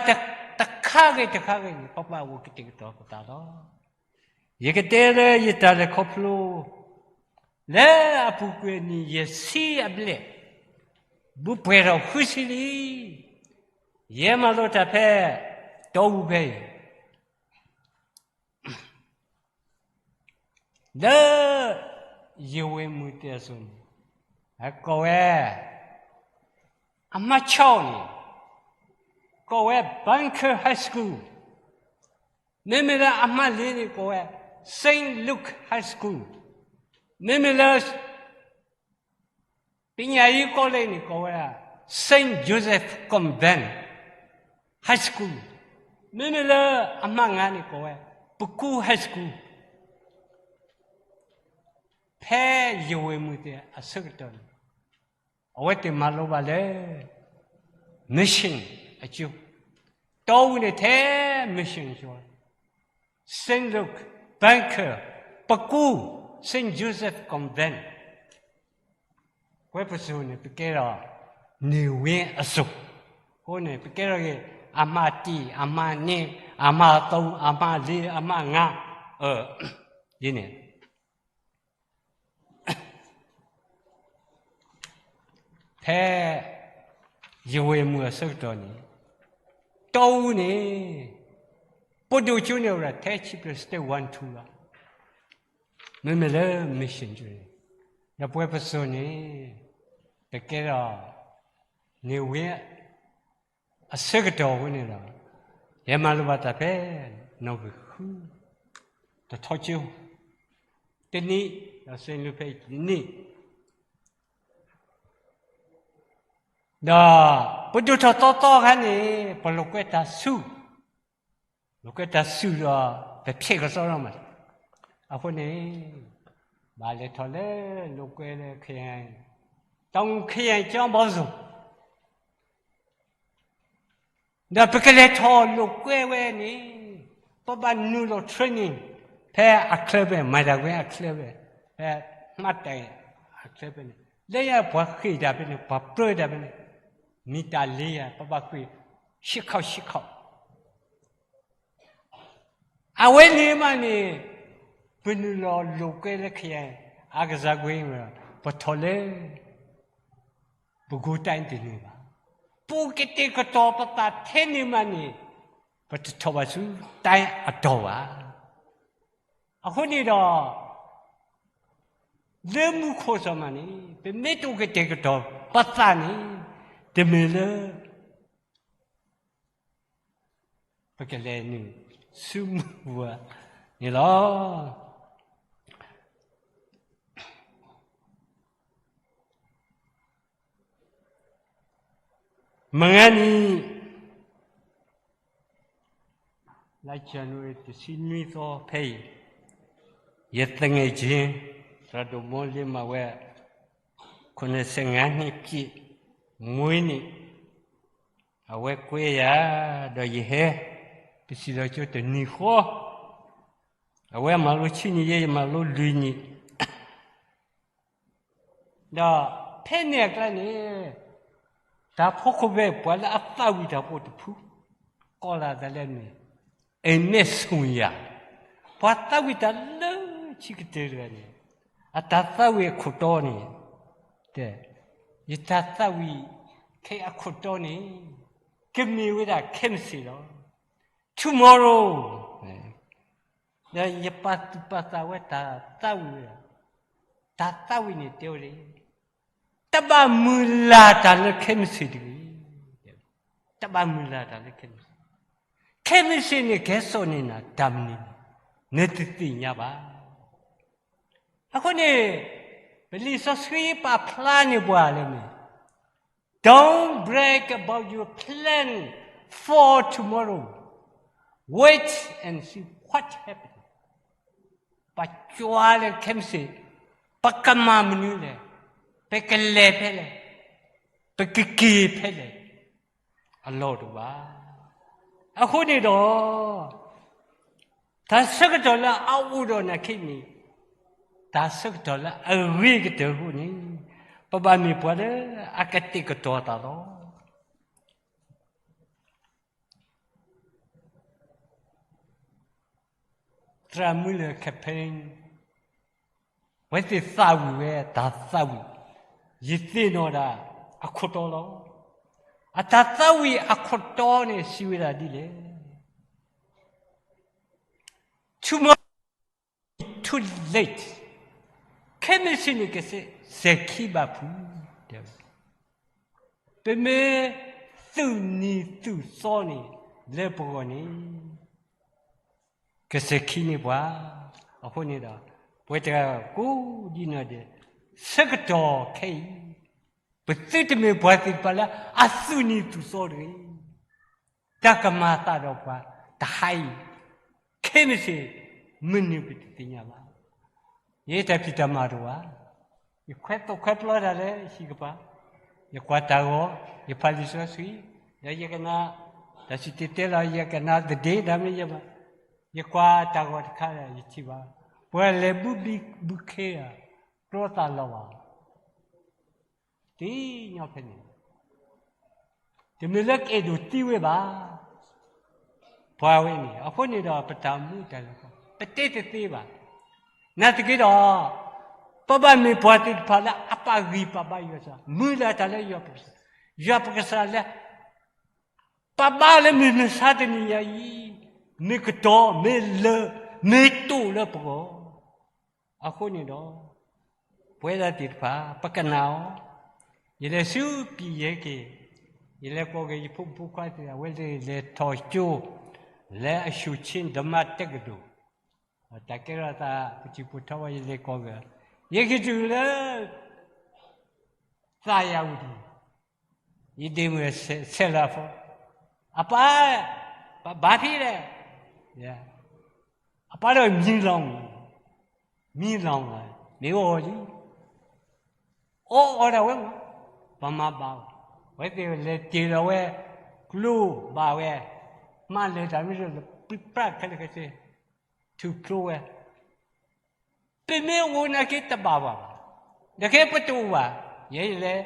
တခါဂ့ၤတခါဂ့ၤန့ၣ် ပဘၣ်အိၣ်ကတဲာ်ကတီၤပသးလီၤ. ယကတဲလၢယတၢ်လဲၤခီဖျိ လၢအပူၤကွံာ်နံၣ်ယဲၢ်ဆံအဘျဲၣ်, ဘူးပှဲၤထီၣ်ဃုဆံလံ, ယဲမၤလိတၢ်ဖဲ တီအူဖဲအံၤ လၢယဝဲၢ်မုၢ်တဲစိၤန့ၣ် အကိးဝဲ အမါဆီန့ၣ် ကိးဝဲ Bunker High School, မ့မ့ၢ်လၢအမါလ့န့ၣ် ကိးဝဲ Saint Luke High School, မ့မ့ၢ်လၢ ပညာရေးကောလိပ်န့ၣ် ကိးဝဲဒၣ် Saint Joseph Convent High School, မ့မ့ၢ်လၢအမါငါန့ၣ် ကိးဝဲ ပကူ High School, ဖဲယဝဲၢ်မုၢ်တဲအဆၢကတီၢ်န့ၣ် အဝဲသ့ၣ်မၤလိဘၣ်လၢ mission အကၠိ, တီအူန့ၣ်ထဲ mission အကၠိ, Saint Luke, Bunker, ပကူ, Saint Joseph Convent, ပဝဲပစိၤန့ၣ် ပကဲထီၣ် နေဝင်းအစိၤ, အဃိန့ၣ် ပကဲထီၣ်က့ၤ အမှတ်တံၢ်, အမှတ်နွံ, အမှတ်သုံး, အမှတ်လေး, အမှတ်ငါး, ဒ်န့ၣ် ဖဲ ယဝဲၢ်မုၢ်အဆၢကတီၢ်န့ၣ် တီအူန့ၣ် ပဒိၣ်ကၠိန့ၣ်အိၣ်ဒီးထဲ chief priest one two လီၤ. မ့မ့ၢ်လၢ mission ကၠိန့ၣ်, ဒီးပဝဲပစိၤန့ၣ် ပကဲထီၣ် နေဝင်း အဆၢကတီၢ်အဃိန့ၣ်ဒီး လဲၤမၤလိဘၣ်တၢ်ဖဲ နီၣ်ဂံၢ်ဃု တထီကၠိ တနံၣ်, ဒီး Saint Luke ဖဲအံၤတနံၣ်, ဒီး ပဒိၣ်ထီၣ်သီသီအခါန့ၣ် ပလိာ်ကွဲတၢ်ဆူၣ်, လိာ်ကွဲတၢ်ဆူၣ်ဒီး ပဖျဲးကစီဒီမး, အဃိန့ၣ် ဘၣ်လဲၤထီၣ်လၢလိာ်ကွဲလၢ ခရံာ်, တောင်ငူခရံာ်ကျောင်းပေါင်းစုံ ဒီးပကလဲၤထီၣ်လိာ်ကွဲဝဲန့ၣ် ပဘၣ်နုာ်လီၤ training ဖဲအချၢဖဲ မၤတၢ်ကွဲအချၢဖဲ, ဖဲမှတ်တိုင်အချၢဖဲန့ၣ် လၢညါပှၤဃ့ၢ်တၢ်ဖဲန့ၣ် ပှၤပြၢတၢ်ဖဲန့ၣ် မ့ၢ်တၢ်လ့ယၤ ပဘၣ်ဃ့ၢ် ရှစ်ခေါက်ရှစ်ခေါက် အဝဲန့ၣ်မးန့ၣ် ပနုာ်လီၤလိာ်ကွဲလၢ ခရံာ်အကစၢ်ကွ့ ပထီၣ်လၢ ပဲခူးတိုင်းတန့ၢ်ဘၣ်. ပအိၣ်ကတဲာ်ကတီၤပသးထဲန့ၣ်မးန့ၣ် ပတထီၣ်ဘၣ်ဆူ တိုင်းအတီၢ်ဘၣ်. အဃိန့ၣ်ဒီး လၢမူခိၣ်စီၤမးန့ၣ် ပမ့ၢ်တအိၣ်ကတဲာ်ကတီၤပသးန့ၣ် တမ့ၢ်လၢ ပကလဲၤနုာ်ဆူမူပူၤန့ၣ်လီၤ. မုၢ်ဂၤနံၤ လါယနူၤအါရံၤ တဆံနွံသီဖဲအံၤ ယသူငယ်ချင်း သရၣ်ဒိၣ်မိလ့မၤဝဲ ခုနစ်ဆယ့်ငါးနှစ်ပြည့် မွေးနေ့ အဝဲကွဲယၤ ဒီးယဟဲ ပစံၣ်လီၤကၠိတနံၤဃီ အဝဲမၤလိဆံနံၤ ယဲယမၤလိလွံၢ်နံၤ ဒီးဖဲန့ၣ်အကျါန့ၣ် တၢ်ဖီခိၣ်ဖဲ ပှၤလၢအသးဝံၣ်တၢ်ဖိတဖု ကိးလီၤသးလၢမ့ၢ် အမဲၣ်ဆူၣ်ယၤ ပှၤသးဝံၣ်တၢ်လၢဆံးကတၢၢ်တဂၤန့ၣ် အတၢ်သးဝံၣ်အခိၣ်တီန့ၣ် တဲ ယတၢ်သးဝံၣ်ခဲအံၤအခိၣ်တီန့ၣ် ကမ့ၢ်ဝဲဒၣ်ခဲမုၢ်ဆ့ၣ်လီၤ. Tomorrow ဒီးယပာ်သူၣ်ပာ်သးဝဲတၢ်သးဝံၣ်ဝဲဒၣ် တၢ်သးဝံၣ်န့ၣ်တဲဝဲဒၣ် တဘၣ်မုၢ်လၢ်တၢ်လၢခဲမုၢ်ဆ့ၣ်တဂ့ၤ. တဘၣ်မုၢ်လၢ်တၢ်လၢခဲမုၢ်ဆ့ၣ်, ခဲမုၢ်ဆ့ၣ်န့ၣ် ကဟဲစိာ်န့ၢ်နၤတၢ်မနုၤလဲၣ် နတသ့ၣ်ညါဘၣ်. အဃိန့ၣ် ပလံာ်စီဆှံပာ်ဖျါန့ၢ်ပှၤလၢမ့ၢ် Don't brag about your plan for tomorrow. Wait and see what happens. ပကွၢ်လၢခဲမုၢ်ဆ့ၣ် ပကမၤမနုၤလဲၣ်, ပကလဲၤဖဲလဲၣ်, ပကက့ၤဖဲလဲၣ် အလီၢ်တအိၣ်ဘၣ်. အဃိန့ၣ်ဒီး တၢ်ဆၢကတီၢ်လၢအအိၣ်ဒီးနၤခဲအံၤန့ၣ် တၢ်ဆၢကတီၢ်လၢအဂ့ၤကတၢၢ်အဃိန့ၣ် ပဘၣ်မ့ၢ်ပှၤလၢအကတဲာ်ကတီၤအသးလီၤ. သရၣ်မုၣ်လၢ Campaign အဝဲသ့ၣ်သးဝံၣ်ဝဲတၢ်သးဝံၣ် ယသ့ၣ်နီၣ်ဒၣ်အခိၣ်တီလီၤ. အတၢ်သးဝံၣ်အခိၣ်တီန့ၣ် စံးဝဲဒၣ်ဒ်လဲၣ် Tomorrow is too late. ခဲမုၢ်ဆ့ၣ်န့ၣ် ကစဲးခံဘၣ်ဖုး, တဲဝဲ ပမ့ၢ်သူၣ်နံၤသူၣ်သီန့ၣ် လၢပဂီၢ်န့ၣ် ကစဲးခံန့ၢ်ပှၤ. အဃိန့ၣ်ဒီး ပဝဲတဂၤကိးဒံနီၢ်ဒဲး ဆၢကတီၢ်ခဲအံၤ ပသုတမ့ၢ်ပှၤသ့ၣ်တဖၣ်လၢအသူၣ်နံၤသူၣ်သီတဂ့ၤ. တၢ်ကမၤအသးဒီးပှၤတဟါအံၤ ခဲမုၢ်ဆ့ၣ်မနုၤပတသ့ၣ်ညါဘၣ်. ယတၢ်ဖံးတၢ်မၤတအိၣ်ဘၣ်. ယခွဲးသိၣ်ခွဲးပျီတၢ်လၢဟံၣ်ကပၤ, ယကွၢ်တၢ်ဂီၤ, ယဖးလံာ်စီဆှံ, ဒီးယကနၣ်, တၢ်စံၣ်တဲၤတဲလီၤ ယကနၣ်သဒ့ တၢ်မ့ၢ်ယဲဘၣ်, ယကွၢ်တၢ်ဂီၤတခါဒီး ယထံၣ်ဘၣ်, ပှၤလဲၤဘုဘံဘုခ့ဧါ, ကျီသးလီၤဘၣ်, သ့ၣ်ညါဖဲန့ၣ်, တမ့ၢ်လၢကအဲၣ်ဒိးသံဝဲဘၣ်. ပှၤဝဲန့ၣ် အဃိန့ၣ်ဒီး ပတၢ်မူတၢ်လဲၤခီ ပတဲတသ့ဘၣ်. နာ်သက့ဒီး ပဘၣ်မ့ၢ်ပှၤသ့ၣ်တဖၣ်လၢအပာ်ဂံၢ်ပာ်ဘါယွၤကစၢ်, မုၢ်လၢ်တၢ်လၢယွၤပကစၢ်, ယွၤပကစၢ်လၢ ပာ်ဘါလၢမုၢ်မဆါတနံၤညါအံၤ, မ့ၢ်ကတီၤ, မ့ၢ်လၢ, မ့ၢ်တိာ်လၢပဂီၢ်. အဃိန့ၣ်ဒီး ပဝဲဒၣ်သ့ၣ်တဖၣ် ပကနၣ်အီၤ, ယလဲၤဆူပံၤယဲက့ၤ, ယလဲၤကိးက့ၤယဖိမုၣ်ဖိခွါသ့ၣ် အဝဲသ့ၣ်လဲၤထီၣ်ကၠိ လၢအ ရှုခင်းဓမ္မတက္ကသိုလ်, တၢ်ကဲထီၣ်သး ပထံၣ်ဖိထီဝဲ ယလဲၤကိးက့ၤ, ယကတုၤလၢ သးယၤဝံၤဒီး ယဒ့မုၣ်ဆဲးလၢအဖိ, အပၢ်, ဘၣ်ဖဲလဲၣ်, အပၢ်ဒီးမံလီၤ, မံလီၤ, မ့ၢ်အိၣ်လံ, အိၣ်အီၤဒၣ်ဝဲမး, ပမၤဘၣ်, အဝဲသ့ၣ်လဲၤတ့ၢ်လီၤဝဲ, ကျိဘၣ်ဝဲ, မၤလဲၤတၢ်မ့ၢ်လၢ ပြံပြါခဲလၢာ်ခဲဆ့, ထုးဖျိဝဲ ပမ့ၢ်အိၣ်နာ်က့တဘၣ်ဘၣ်, ဒီးခဲပတအိၣ်ဘၣ်, ယဲယလဲၤ,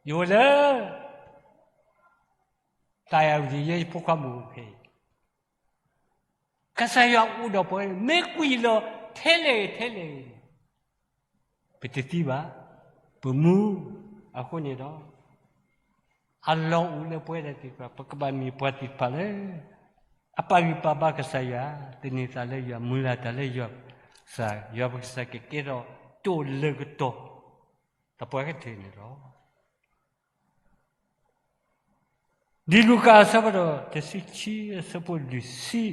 ယအိၣ်လၢ သးယၤဝံၤဒီး ယဲယဖိခွါမ့ၢ်အိၣ်ဖဲအံၤ, ကစၢ်ယွၤအိၣ်ဒီးပှၤ မ့ၢ်ကွံာ်လီၤထဲလဲၣ်ထဲလဲၣ်န့ၣ် ပတသံဘၣ်, ပမူ, အဃိန့ၣ်ဒီး အလီၢ်အိၣ်လၢပဝဲဒၣ်သ့ၣ်တဖၣ် ပကဘၣ်မ့ၢ်ပှၤသ့ၣ်တဖၣ်လၢ အပာ်ဂံၢ်ပာ်ဘါကစၢ်ယွၤ, သန့ၤသးလၢယွၤ, မုၢ်လၢ်တၢ်လၢယွၤ, ကစၢ်ယွၤပကစၢ်ကကဲထီၣ်တိာ်လၢကတီၢ် သပှၢ်ကတၢၢ်န့ၣ်လီၤ. လံာ်လူၤကၣ်အဆၢဖးဒိၣ်တဆံခံ အဆၢဖိလွံၢ်ဆံ,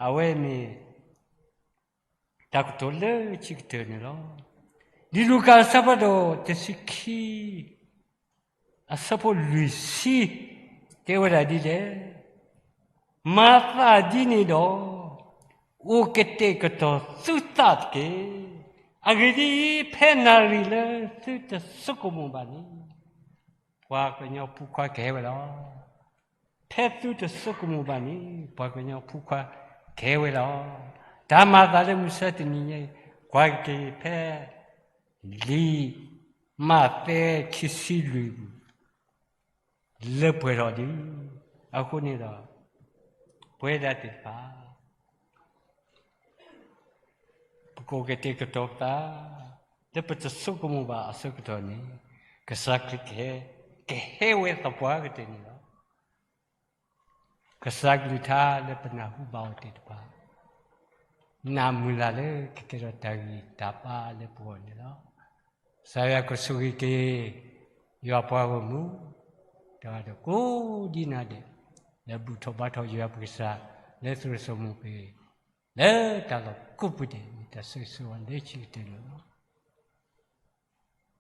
အဝဲမ့ၢ် တၢ်ကတိၤလၢခံကတၢၢ်န့ၣ်လီၤ. လံာ်လူၤကၣ်အဆၢဖးဒိၣ်တဆံခံ အဆၢဖိလွံၢ်ဆံ, တဲဝဲဒၣ်ဒ်လဲၣ်, မၤသးဒ်န့ၣ်ဒီး, အိၣ်ကတဲာ်ကတီၤသုသးတက့ၢ်. အဂ့ၢ်ဒ်အံၤ, ဖဲနၣ်ရံၣ်လၢသုတဆိကမိၣ်ဘၣ်န့ၣ် ပှၤကညီဖိခွါကဟဲဝဲလီၤ. ဖဲသုတဆိကမိၣ်ဘၣ်န့ၣ် ပှၤကညီဖိခွါကဟဲဝဲလီၤ. တၢ်မၤသးလၢမုၢ်ဆါတနံၤညါအံၤ, ကွၢ်က့ၤဖဲ လံာ်မးသဲခံဆံလွံၢ်ပူၤ လၢပှဲၤထီၣ်ဒံး. အဃိန့ၣ်ဒီး ပဝဲဒၣ်သ့ၣ်တဖၣ် ပကအိၣ်ကတဲာ်ကတီၤပသး လၢပတဆိကမိၣ်ဘၣ်အဆၢကတီၢ်န့ၣ် ကစၢ်ခရံာ်ကဟဲ, ကဟဲဝဲသပှၢ်ကတၢၢ်န့ၣ်လီၤ. ကစၢ်ကလုၢ်ကထါလၢပနၢ်ဟူဘၣ်အီၤသ့ၣ်တဖၣ် နၢ်မုၢ်လၢ်လၢကကဲထီၣ်တၢ်ဂံၢ်တၢ်ဘါလၢပဂီၢ်န့ၣ်လီၤ. ကစၢ်ယွၤကဆိၣ်ဂ့ၤက့ၤ ယွၤပှၤဂီၢ်မုၢ် တဂၤဒီးကိးဒံးနၤဒဲး လၢဘူၣ်ထီၣ်ဘါထီၣ်ယွၤပကစၢ် လၢသရိာ်စိမိၤက့ၤ လၢတၢ်လီၢ်ကိးပူၤဒဲး မ့ၢ်တၢ်ဆိၣ်ဂ့ၤဆိၣ်ဝါလၢခံကတၢၢ်န့ၣ်လီၤ.